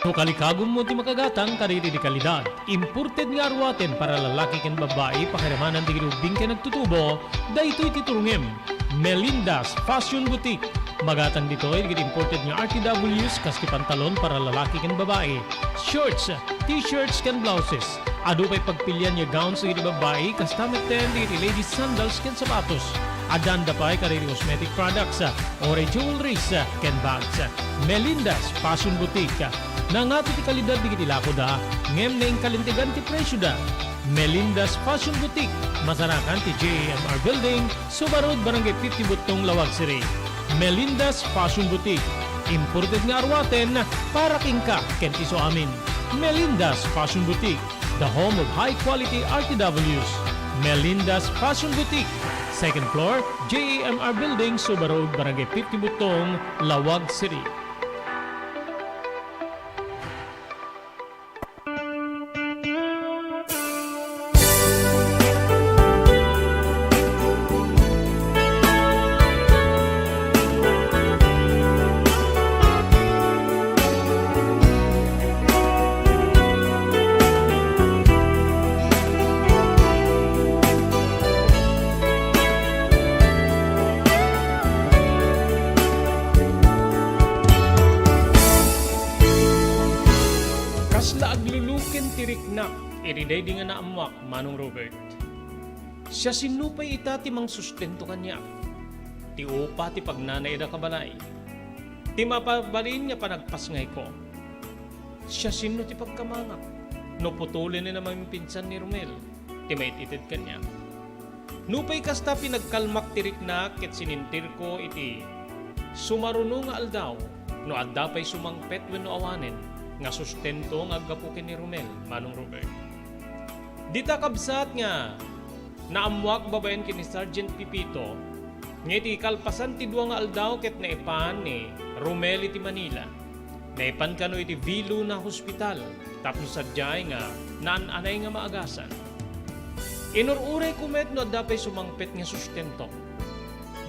No kalikagummo ti makagatang kadagiti dekalidad, imported nga aruaten para lalaki ken babbai, pakiramanan dagiti ubbing ken agtutubo, daytoy ti turongem, Melinda's Fashion Boutique. Magatang ditoy dagiti imported nga R T Ws kas ti pantalon para lalaki ken babai, shorts, t-shirts ken blouses. Adu pay pagpilian nga gowns dagiti babai kasta metten dagiti ladies sandals ken sapatos. Addaan da pay kadagiti cosmetic products, uray jewelries, ken bags. Melinda's Fashion Boutique. Nangato ti kalidad dagiti lakoda, ngem naingkalintegan ti presioda. Melinda's Fashion Boutique, masarakan ti J A M R Building, Suba Road, Barangay fifty Buttong, Laoag City. Melinda's Fashion Boutique, imported nga aruaten para kenka ken ti isuamin. Melinda's Fashion Boutique, the home of high quality R T Ws. Melinda's Fashion Boutique, second floor, J A M R Building, Suba Road, Barangay fifty Buttong, Laoag City. Kasla agluluken ti riknak iti daydi nga naammoak, Manong Robert. Siasino pay ita ti mangsustento kaniak? Ti upa ti pagnanayda a balay. Ti mapabalin nga panagpasngayko. Siasino ti pagkamangak no putolen a maminpinsan ni Romel ti maited kaniak? Nupay kasta, pinagkalmak ti riknak ket sinintirko iti sumaruno nga aldaw no adda pay sumangpet wenno awanen nga sustento nga aggapu ken ni Romel, Manong Robert. Dita kabsat nga naammoak babaen ken ni Sergeant Pipito, nga iti kalpasan ti dua nga aldaw ket naipan ni Romel iti Manila. Naipan kano iti V. Luna Hospital tapno sadiay nga naan-anay nga maagasan. Inur-urayko met no adda pay sumangpet nga sustentok.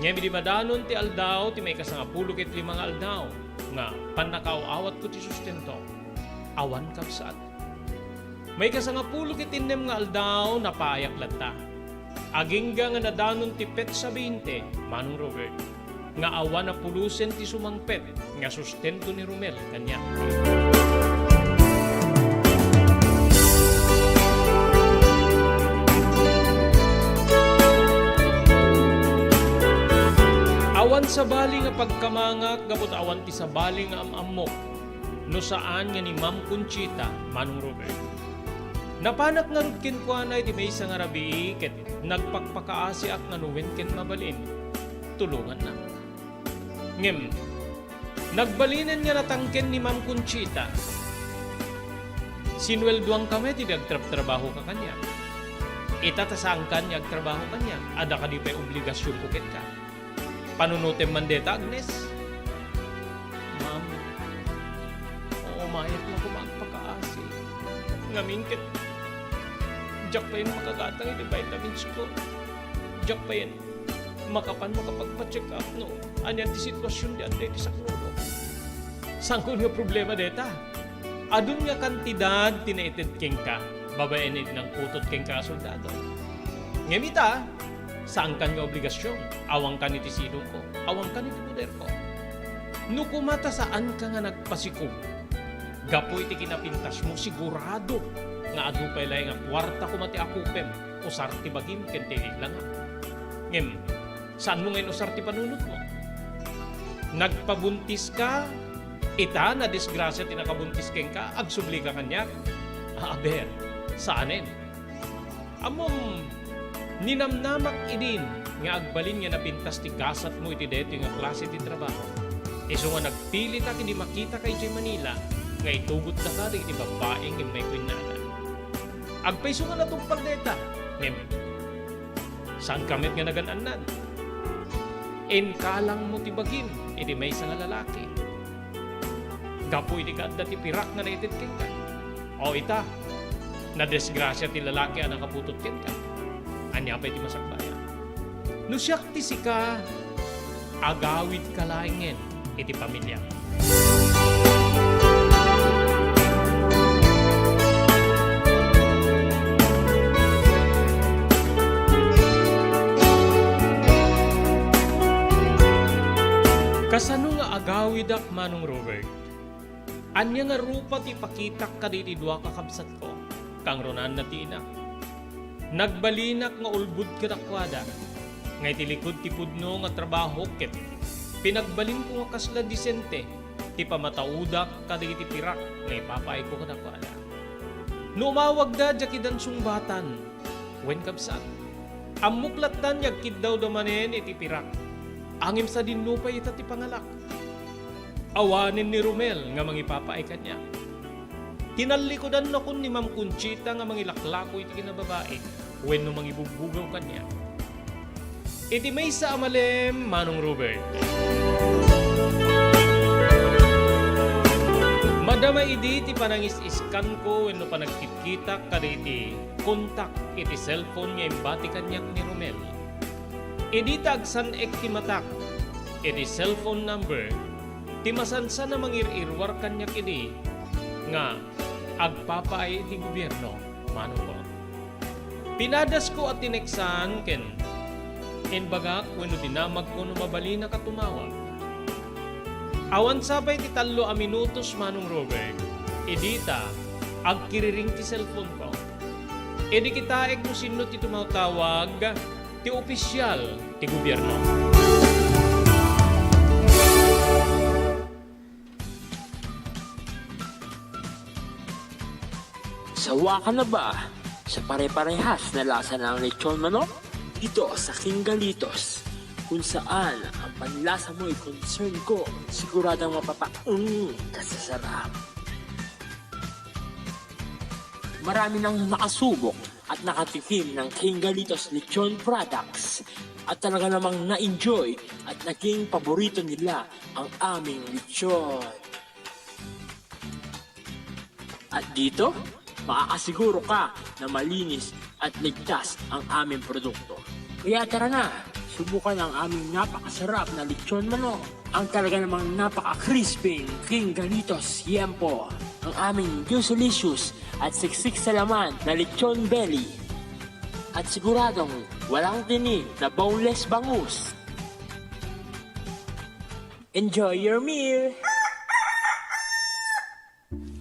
Ngem idi madanon ti aldaw ti maikasangapulo ket lima nga aldaw nga pannakaaw-awatko ti sustentok, awan kabsat. Maikasangapulo ket innem nga aldaw, napaayak latta. Agingga nga nadanon ti petsa bente, Manong Robert, nga awan a pulusen ti sumangpet nga sustento ni Romel kaniak. Awan sabali nga pagkamangak gapu ta awan ti sabali nga am-ammok no saan nga ni Ma'am Conchita, Manong Robert. Napanak ngarud kenkuana iti maysa nga rabii ket nagpakpakaasiak nga no wen ket mabalin, tulongannak. Ngem, nagbalinen nga natangken ni Ma'am Conchita, "Sinueldoanka met idi agtrabtrabahoka kaniak. Ita ta saankan nga agtrabaho kaniak, adda kadi pay obligasionko kenka?" Panunotem man deta, Agnes. Ma'am, umayak la koma agpakaasi. Ngamin ket diak payen makagatang iti vitamins ko. Diak payen makapan makapagpa-check up no ania ti situasion di adda iti saklolo. Sangkon nga problema deta. Adun nga kantidad ti naited kenka, babaen iti nangputot kenka a soldado. Ngem ita, saankan nga obligasion, awankan iti silongko, awankan iti poderko. No koma ta saanka nga nagpasikup, gapu iti kinapintasmo, sigurado nga adu pay laeng a kuarta koma ti akupem, usar ti bagim ken ti langam. Ngem, saanmo nga inusar ti panunotmo. Nagpabuntiska, ita, nadisgrasia ti nakabuntis kenka, agsublika kaniak? Aber, saanen. Ammom, ninamnamak idin nga agbalin nga napintas ti gasatmo iti daytoy nga klase ti trabaho. Isu nga nagpilitak idi makitaka idiay Manila nga itugottaka dagiti babbai nga immay kuinnada. Agpayso nga natungpal dayta, ngem saanka met nga nagan-annan. Inkalangmo ti bagim iti maysa nga lalaki. Gapu iti kaadda ti pirak nga naited kenka. O ita, nadisgrasia ti lalaki a nakaputot kenka. Ania pay ti masakbayan? No siak ti sika, agawidka laengen iti pamiliam. Kasano nga agawidak, Manong Robert? Ania nga rupa ti ipakitak kadagiti dua kakabsatko? Kangrunaanna ti inak. Nagbalinak nga ulbod kadakuada, nga iti likud ti pudno nga trabaho ket pinagbalinko nga kasla disente ti pamataudak kadagiti pirak nga ipapaayko kadakuada. No umawagda, diak idan sungbatan, wen kabsat. Ammok lattan nga agkiddawda manen iti pirak. Ngem sadino pay ita ti pangalak. Awanen ni Romel nga mangipapaay kaniak. Tinallikudanakon ni Ma'am Conchita nga mangilaklako iti kinababaik wenno mangibubbugaw kaniak. Iti maysa a malem, Manong Robert, madama idi ti panangis-iskanko wenno panagkitkitak kadagiti kontak iti cellphone nga imbati kaniak ni Romel. Idi ta agsan-ek ti matak iti cellphone number ti masansan a mangir-iruar kaniak idi nga agpapaay iti gobierno, manongko. Pinadasko a tineksan ken imbagak wenno dinamagko no mabalinaka tumawag. Awan sa pay ti tallo a minutos, Manong Robert, idi ta agkiriring ti cellphone ko. Idi kitaek no sinno ti tumawtawag, ti opisial ti gobierno. Sawa ka na ba sa pare-parehas na lasa ng lechon manok? Dito sa King Galitos, kung saan ang panlasa mo'y concern ko, siguradong mapapaung ka sa sarap. Marami nang nakasubok at nakatikim ng King Galitos Lechon Products at talaga namang na-enjoy at naging paborito nila ang aming lechon. At dito, makakasiguro ka na malinis at ligtas ang aming produkto. Kaya tara na, subukan ang aming napakasarap na lechon manok, ang talaga namang napaka-crispy King Galitos Yempo, ang aming juicylicious at siksik sa laman na lechon belly, at siguradong walang tinik na boneless bangus. Enjoy your meal!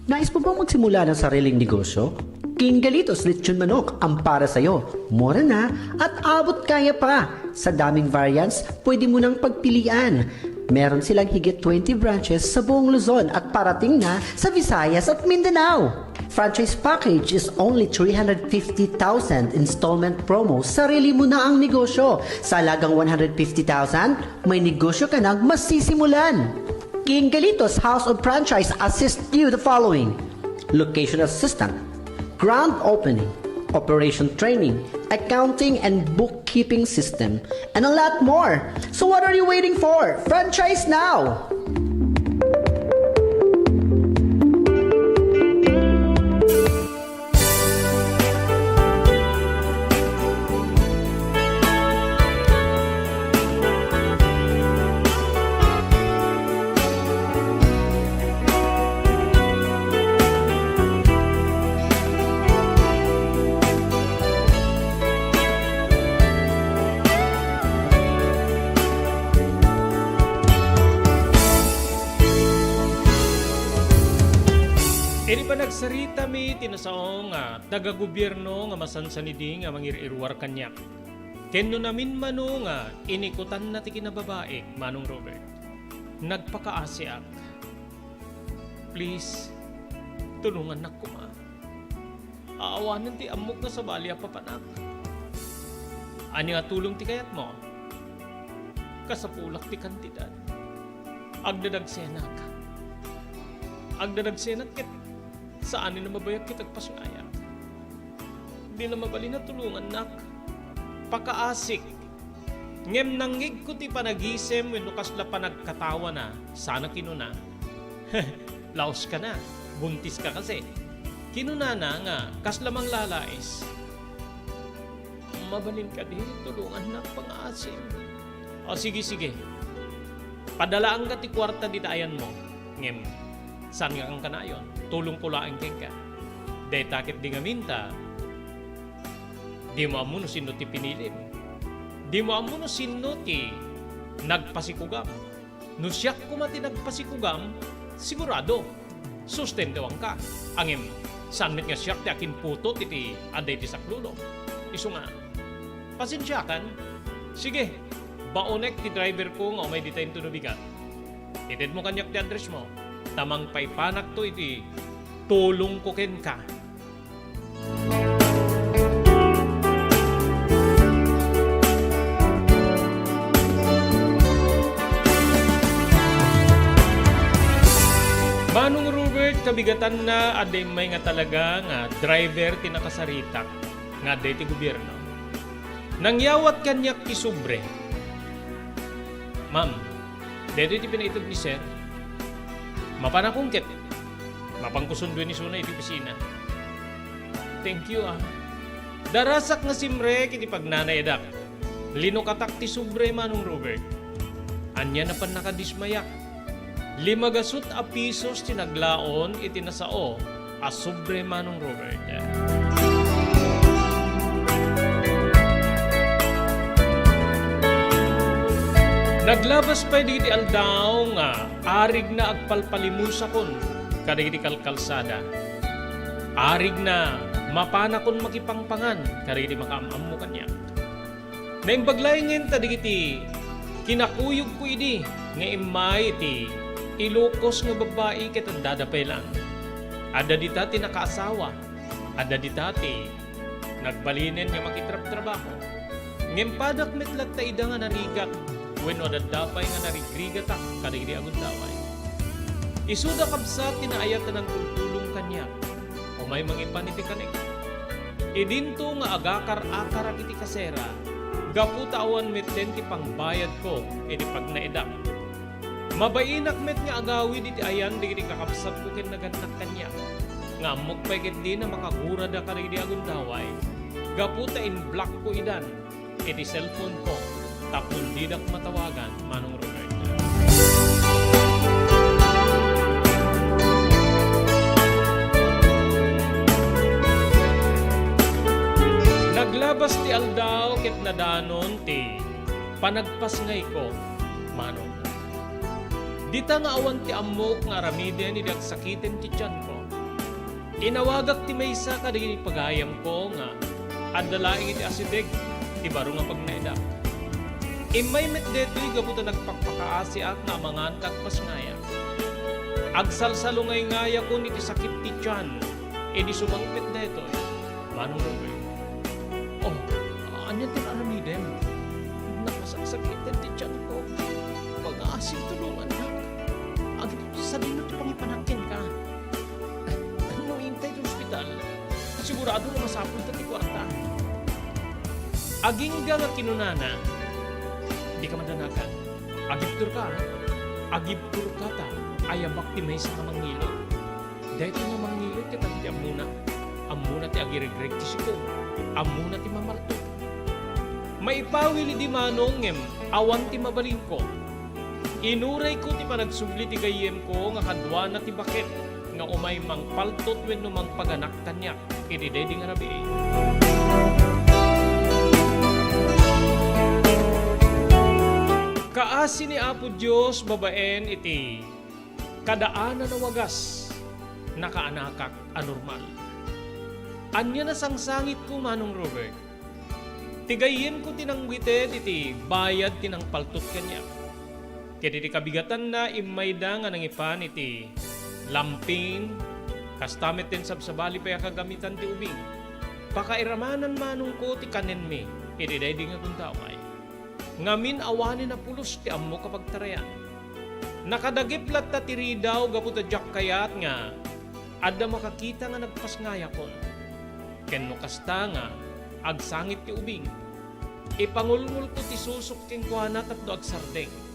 Nais mo bang magsimula ng sariling negosyo? King Galitos Lechon Manok ang para sa'yo. Mura na at abot kaya pa. Sa daming variants, pwede mo nang pagpilian. Meron silang higit twenty branches sa buong Luzon at parating na sa Visayas at Mindanao. Franchise package is only three hundred fifty thousand, installment promo, sarili mo na ang negosyo. Sa halagang one hundred fifty thousand, may negosyo ka nang masisimulan. King Galitos House of Franchise assist you the following: location assistant, grand opening, operation training, accounting and bookkeeping system, and a lot more. So what are you waiting for? Franchise now! Idi panagsaritami ti nasao nga taga-gobierno nga masansan idi nga mangir-iruar kaniak. Ken no naminmano nga inikutanna ti kinababaik, Manong Robert, nagpakaasiak. Please, tulungannak koma. Awanen ti ammok nga sabali a papanak. Ania a tulong ti kayatmo? Kasapulak ti kantidad. Agdadagsenak. Agdadagsenak ket saanen a mabayag ket agpasngayak. Di la mabalin a tulongannak. Pakaasik. Ngem nangngegko ti panagisem wenno kasla panagkatawana, sana kinuna, "Laos ka na, buntis ka kasi." Kinunana nga kasla manglalais, "Mabalin kadi, tulongannak, pangaasim." "O, sige, sige. Padalaanka ti kuarta dita ayanmo. Ngem, saan nga kan kanayon? Tulongko laeng kenka. Dayta ket di ngamin ta dimo ammo no sinno ti pinilim. Dimo ammo no sinno ti nagpasikugam." No siak koma ti nagpasikugam, sigurado, sustentuanka. Ngem, saan met nga siak ti akinputot iti adda iti saklolo. Isu nga, pasensiakan. Sige, baonek ti driver ko nga umay dita inton ubigat. Itedmo kaniak ti address mo, ta mangpaipanakto iti tulongko kenka. Manong Robert, kabigatanna, adda immay nga talaga nga driver ti nakasaritak nga adda iti gobierno. Nangyawat kaniak ti sobre. Ma'am, daytoy ti pinaited ni Sir. Mapanakon ket mapanko sunduen isuna iti opisina. Thank you, ah. Darasak nga simrek iti pagnanayadak. Linukatak ti sobre, Manong Robert. Ania a pannakadismayak. Lima gasut a pisos ti naglaon iti nasao a sobre, Manong Robert. Naglabas pay dagiti aldaw nga arigna agpalpalimusakon kadagiti kalkalsada. Arigna mapanakon makipangpangan kadagiti makaam-ammo kaniak. Naimbag laengen ta dagiti kinakuyogko idi nga immay ti Ilocos nga babbai ket addada pay laeng. Adda dita ti nakaasawa, adda dita ti nagbalinen nga makitrabtrabaho. Ngem padak met latta ida nga narigak wenno adda pay nga narigrigatak kadagiti agundaway. Isuda kabsat ti naayat a nangtultulong kaniak. Umay mangipan iti kanek. Idinto nga agakar-akarak iti kasera, gapu ta awan metten ti pangbayadko iti pagnaedak. Mabainak met nga agawid iti ayan dagiti kakabsatko ken nagannak kaniak, nga ammok pay ketdi a makagurada kadagiti agundaway, gapu ta in-blockko idan iti cellphone-ko tapno didak matawagan, Manong Robert. Naglabas ti aldaw ket nadanon ti panagpasngayko, Manong. Dita nga awan ti ammok nga aramiden idi agsakiten ti tianko. Inawagak ti maysa kadagiti pagayamko nga adda laeng iti asideg ti baro nga pagnaedak. Immay met daytoy gapu ta nagpakpakaasiak nga amangan ta agpasngayak. Agsalsalungayngayak iti sakit ti tian idi sumangpet daytoy. Manong Robert. Oh, ania ti aramidem? Nakasaksakiten ti tianko. Pangaasim, tulongannak. Agin sadino ti pangipanak kenka? No intay ti ospital, sigurado nga masapulta ti kuarta. Agingga nga kinunana, dika madanagan. Agibturka, ha? Agibturka ta ayabak ti maysa nga mangngilog. Daytoy nga mangngilog ket adda ti ammona. Ammona ti agiregreg ti siko. Ammona ti mamarto. Maipawil idi Manong ngem awan ti mabalinko. Inurayko ti panagsubli ti gayyemko nga kaduana ti baket nga umay mangpaltot wenno mangpaganak kaniak iti daydi nga rabii. Kaasi ni Apo Dios babaen iti kadaanan a wagas, nakaanakak a normal. Ania nasangsangitko, Manong Robert? Ti gayyemko ti nangbited iti bayad ti nangpaltot kaniak. Ket iti kabigatanna, immayda nga nangipan iti lampin, kasta met ti sabsabali pay a kagamitan ti ubing. Pakairamanan manongko ti kanenmi iti daydi nga gundaway. Ngamin awanen a pulos ti ammok a pagtarayan. Nakadagip latta ti ridaw gapu ta diak kayat nga adda makakita nga nagpasngayakon. Ken no kasta nga agsangit ti ubing, ipangulngulko ti susok kenkuana tapno agsardeng.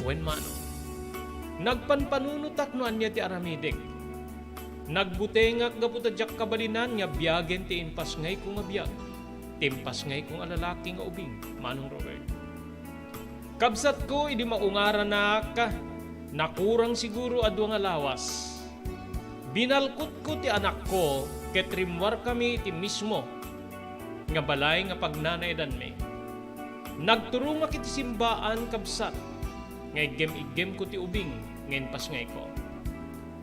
Wen Manong, nagpanpanunotak no ania ti aramidek. Nagbutengak gapu ta diak kabalinan nga biagen ti impasngayko nga biag, ti impasngayko nga lalaki nga ubing, Manong Robert. Kabsatko, idi maungaranak, nakurang siguro a dua nga lawas. Binalkutko ti anakko ket rimmuarkami iti mismo nga balay nga pagnanaedanmi. Nagturongak iti simbaan, kabsat. nga iggem-iggemko ti ubing nga impasngayko.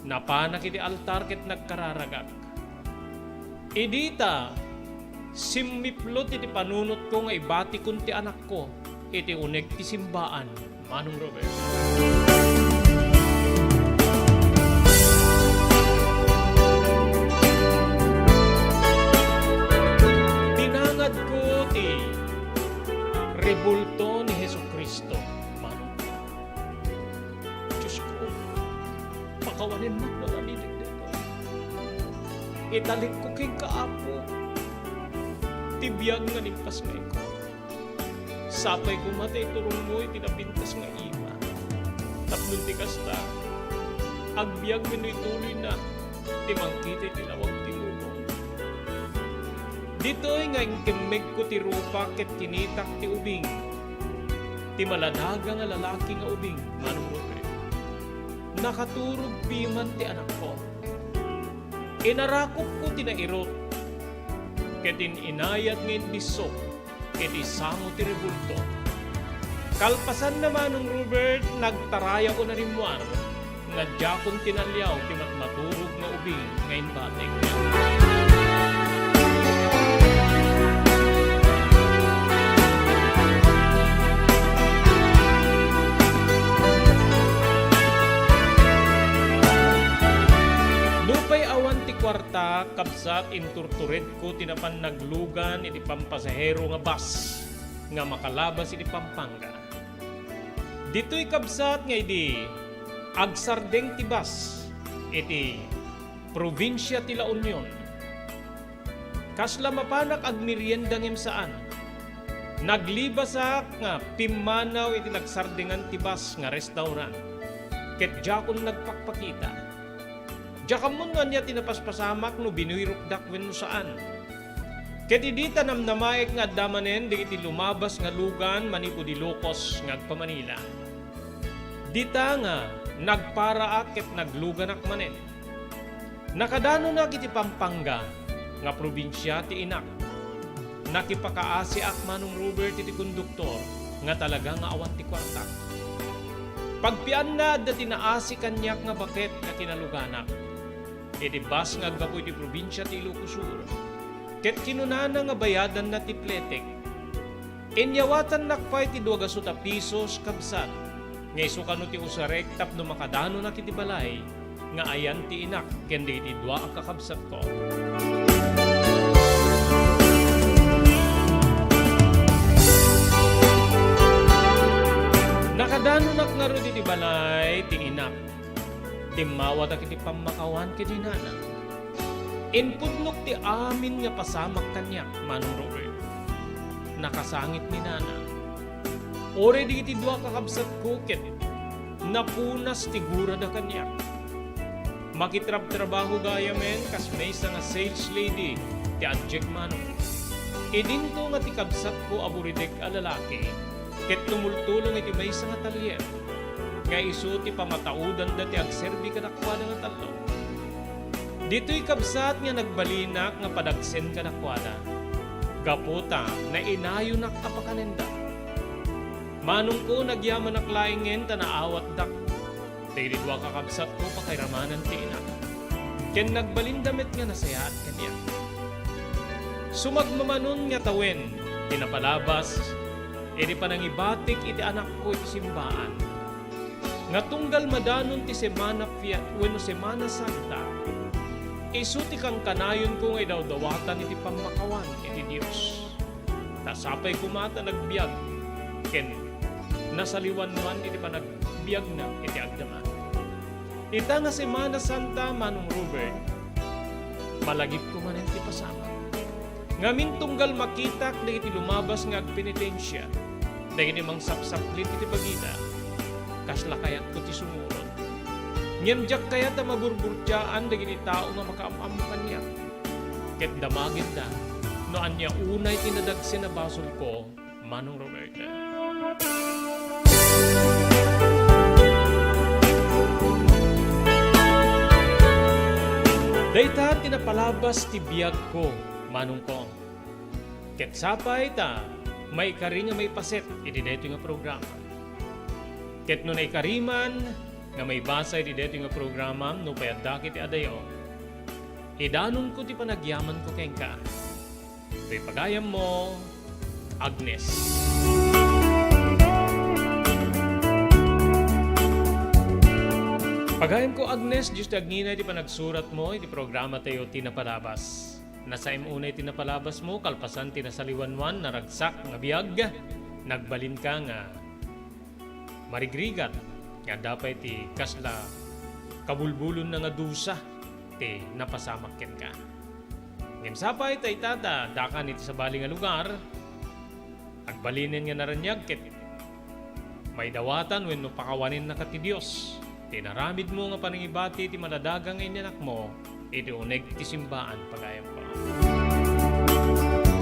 Napanak iti altar ket nagkararagak. Idi ta simmiplot iti panunotko nga ibatikon ti anakko iti uneg ti simbaan, Manong Robert. Pinangadko ti rebulto ni Jesucristo, Manong. Diosko, pakawanennak no aramidek daytoy. Italekko kenka, Apo, ti biag nga impasngayko. Sapay koma ta iturongmo iti napintas nga ima. Tapno ti kasta, agbiag wenno ituloyna ti mangkita iti lawag ti lubong. Ditoy nga inkemmegko ti rupak ket kinitak ti ubing, ti maladaga nga lalaki nga ubing, Manong Robert. Nakaturog piman ti anakko. Inarakupko ti nairut, ket in-inayad nga indissok iti sango ti rebulto. Kalpasanna, Manong Robert, nagtarayak unay rimmuar nga diakon tinaliaw ti matmaturog nga ubing nga imbatik. Nupay awan ti kuarta, kabsat, inturturedko ti napan naglugan iti pampasahero nga bus nga makalabas iti Pampanga. Ditoy, kabsat, nga idi agsardeng ti bus iti probinsia ti La Union, kasla mapanak agmerienda ngem saan. Naglibasak nga pimmanaw iti nagsardengan ti bus nga restaurant, ket diakon nagpakpakita. Diak ammo no ania ti napaspasamak, no binuyrokdak wenno saan. Ket idi ta namnamaek nga adda manen dagiti lumabas nga lugan manipud Ilocos nga agpa-Manila, dita nga nagparaak ket nagluganak manen. Nakadanonak iti Pampanga nga probinsia ti inak. Nakipakaasiak, Manong Robert, iti konduktor nga talaga nga awan ti kuartak. Pagpianna, adda ti naasi kaniak nga baket nga kinaluganak iti bus nga aggapu iti probinsia ti Ilocos Sur, ket kinunana nga bayadanna ti pletek. Inyawatannak pay ti dua gasut a pisos, kabsat, nga isu kano ti usarek tapno makadanonak iti balay nga ayan ti inak ken dagiti dua a kakabsatko. Nakadanonak ngarud iti balay ti inak. Dimmawadak iti pammakawan ken ni nana. Impudnok ti amin nga pasamak kaniak, Manong Robert. Nakasangit ni nana. Uray dagiti dua a kakabsatko ket napunas ti gurada kaniak. Makitrabtrabaho gayamen kas maysa nga sales lady ti adiak, Manong. Idinto nga ti kabsatko a buridek a lalaki ket tumultulong iti maysa nga talyer nga isu ti pamataudanda ti agserbi kadakuada nga tallo. Ditoy, kabsat, nga nagbalinak nga padagsen kadakuada gapu ta nainayonak a pakanenda. Manongko, nagyamanak laengen ta naawatdak dagiti dua a kakabsatko pakairamanan ti inak, ken nagbalinda met nga nasayaat kaniak. Sumagmamanon nga tawen ti napalabas iti panangibatik iti anakko iti simbaan, nga tunggal madanon ti Semana Fiat wenno Semana Santa, isu ti kankanayonko nga idawdawatan iti pammakawan iti Dios. Ta sapay koma ta nagbiag ken nasaliwanwan iti panagbiagna iti agdama. Ita nga Semana Santa, Manong Robert, malagipko manen ti pasamak. Ngamin tunggal makitak dagiti lumabas nga agpenitensia, dagiti mangsapsaplit iti bagida, kasla kayatko ti sumurot. Ngem diak kayat a maburburtiaan dagiti tao nga makaam-ammo kaniak. Ket damagenda no ania unay ti nadagsen a basolko, Manong Roberta. Dayta ti napalabas ti biagko, Manong Kong. Ket sapay ta maikari nga maipaset iti daytoy nga programa. Ket no naikariman nga maibasa iti daytoy nga programam, nupay adda ket ti adayo, idanonko ti panagyamanko kenka. Toy pagayammo, Agnes. Pagayamko, Agnes, Dios ti agngina iti panagsuratmo iti programatayo ti napalabas. Nasaem unay ti napalabasmo, kalpasan ti nasaliwanwan, naragsak nga biag, nagbalinka nga marigrigat nga adda pay ti kasla kabulbulonna nga dusa ti napasamak kenka. Ngem sapay ta ita ta dakan iti sabali nga lugar, agbalinen nga naraniag ket maidawatan wenno pakawanennaka ti Dios. Ti inaramidmo nga panangibati ti maladaga nga inyanakmo iti uneg ti simbaan, pagayamko.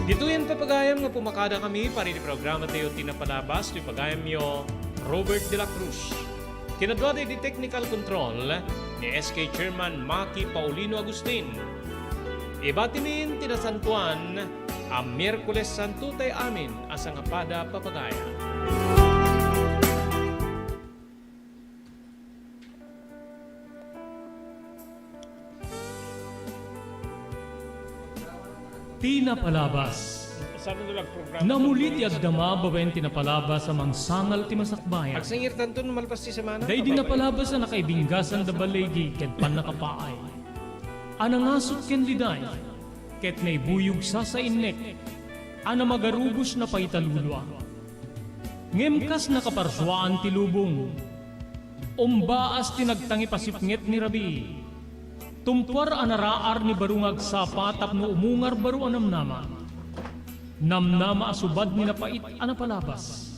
Ditoyen pay, pagayam, nga pumakadakami para iti programatayo ti napalabas, ti pagayamyo, Robert de la Cruz. Kinadua ti technical control ni S K Chairman Maki Paulino Agustin. Ibatimin ti nasantoan a Miyerkules Santo tay amin a sangapada, papagayam. Ti napalabas. Saan ito nagprograma? Namuli ti agdama babaen ti napalabas a mangsangal ti masakbayan. Agsangirtanto no malpas ti semana. Daydi napalabas a nakaibinggasan da baligi ket pannakapaay. A nangasut ken liday, ket naibuyog sasainnek, a namagarubos na paitalulua. Ngem kas nakaparsuaan ti lubong, umbaas ti nagtangipasipnget ni rabii. Tumpuar a naraar ni baro nga agsapa tapno umungar baro a namnama. Namnama a subad ni napait a napalabas.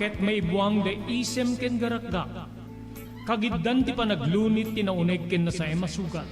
Ket maibuang da isem ken garakgak. Kagiddan ti panaglunit ti nauneg ken nasaem a sugat.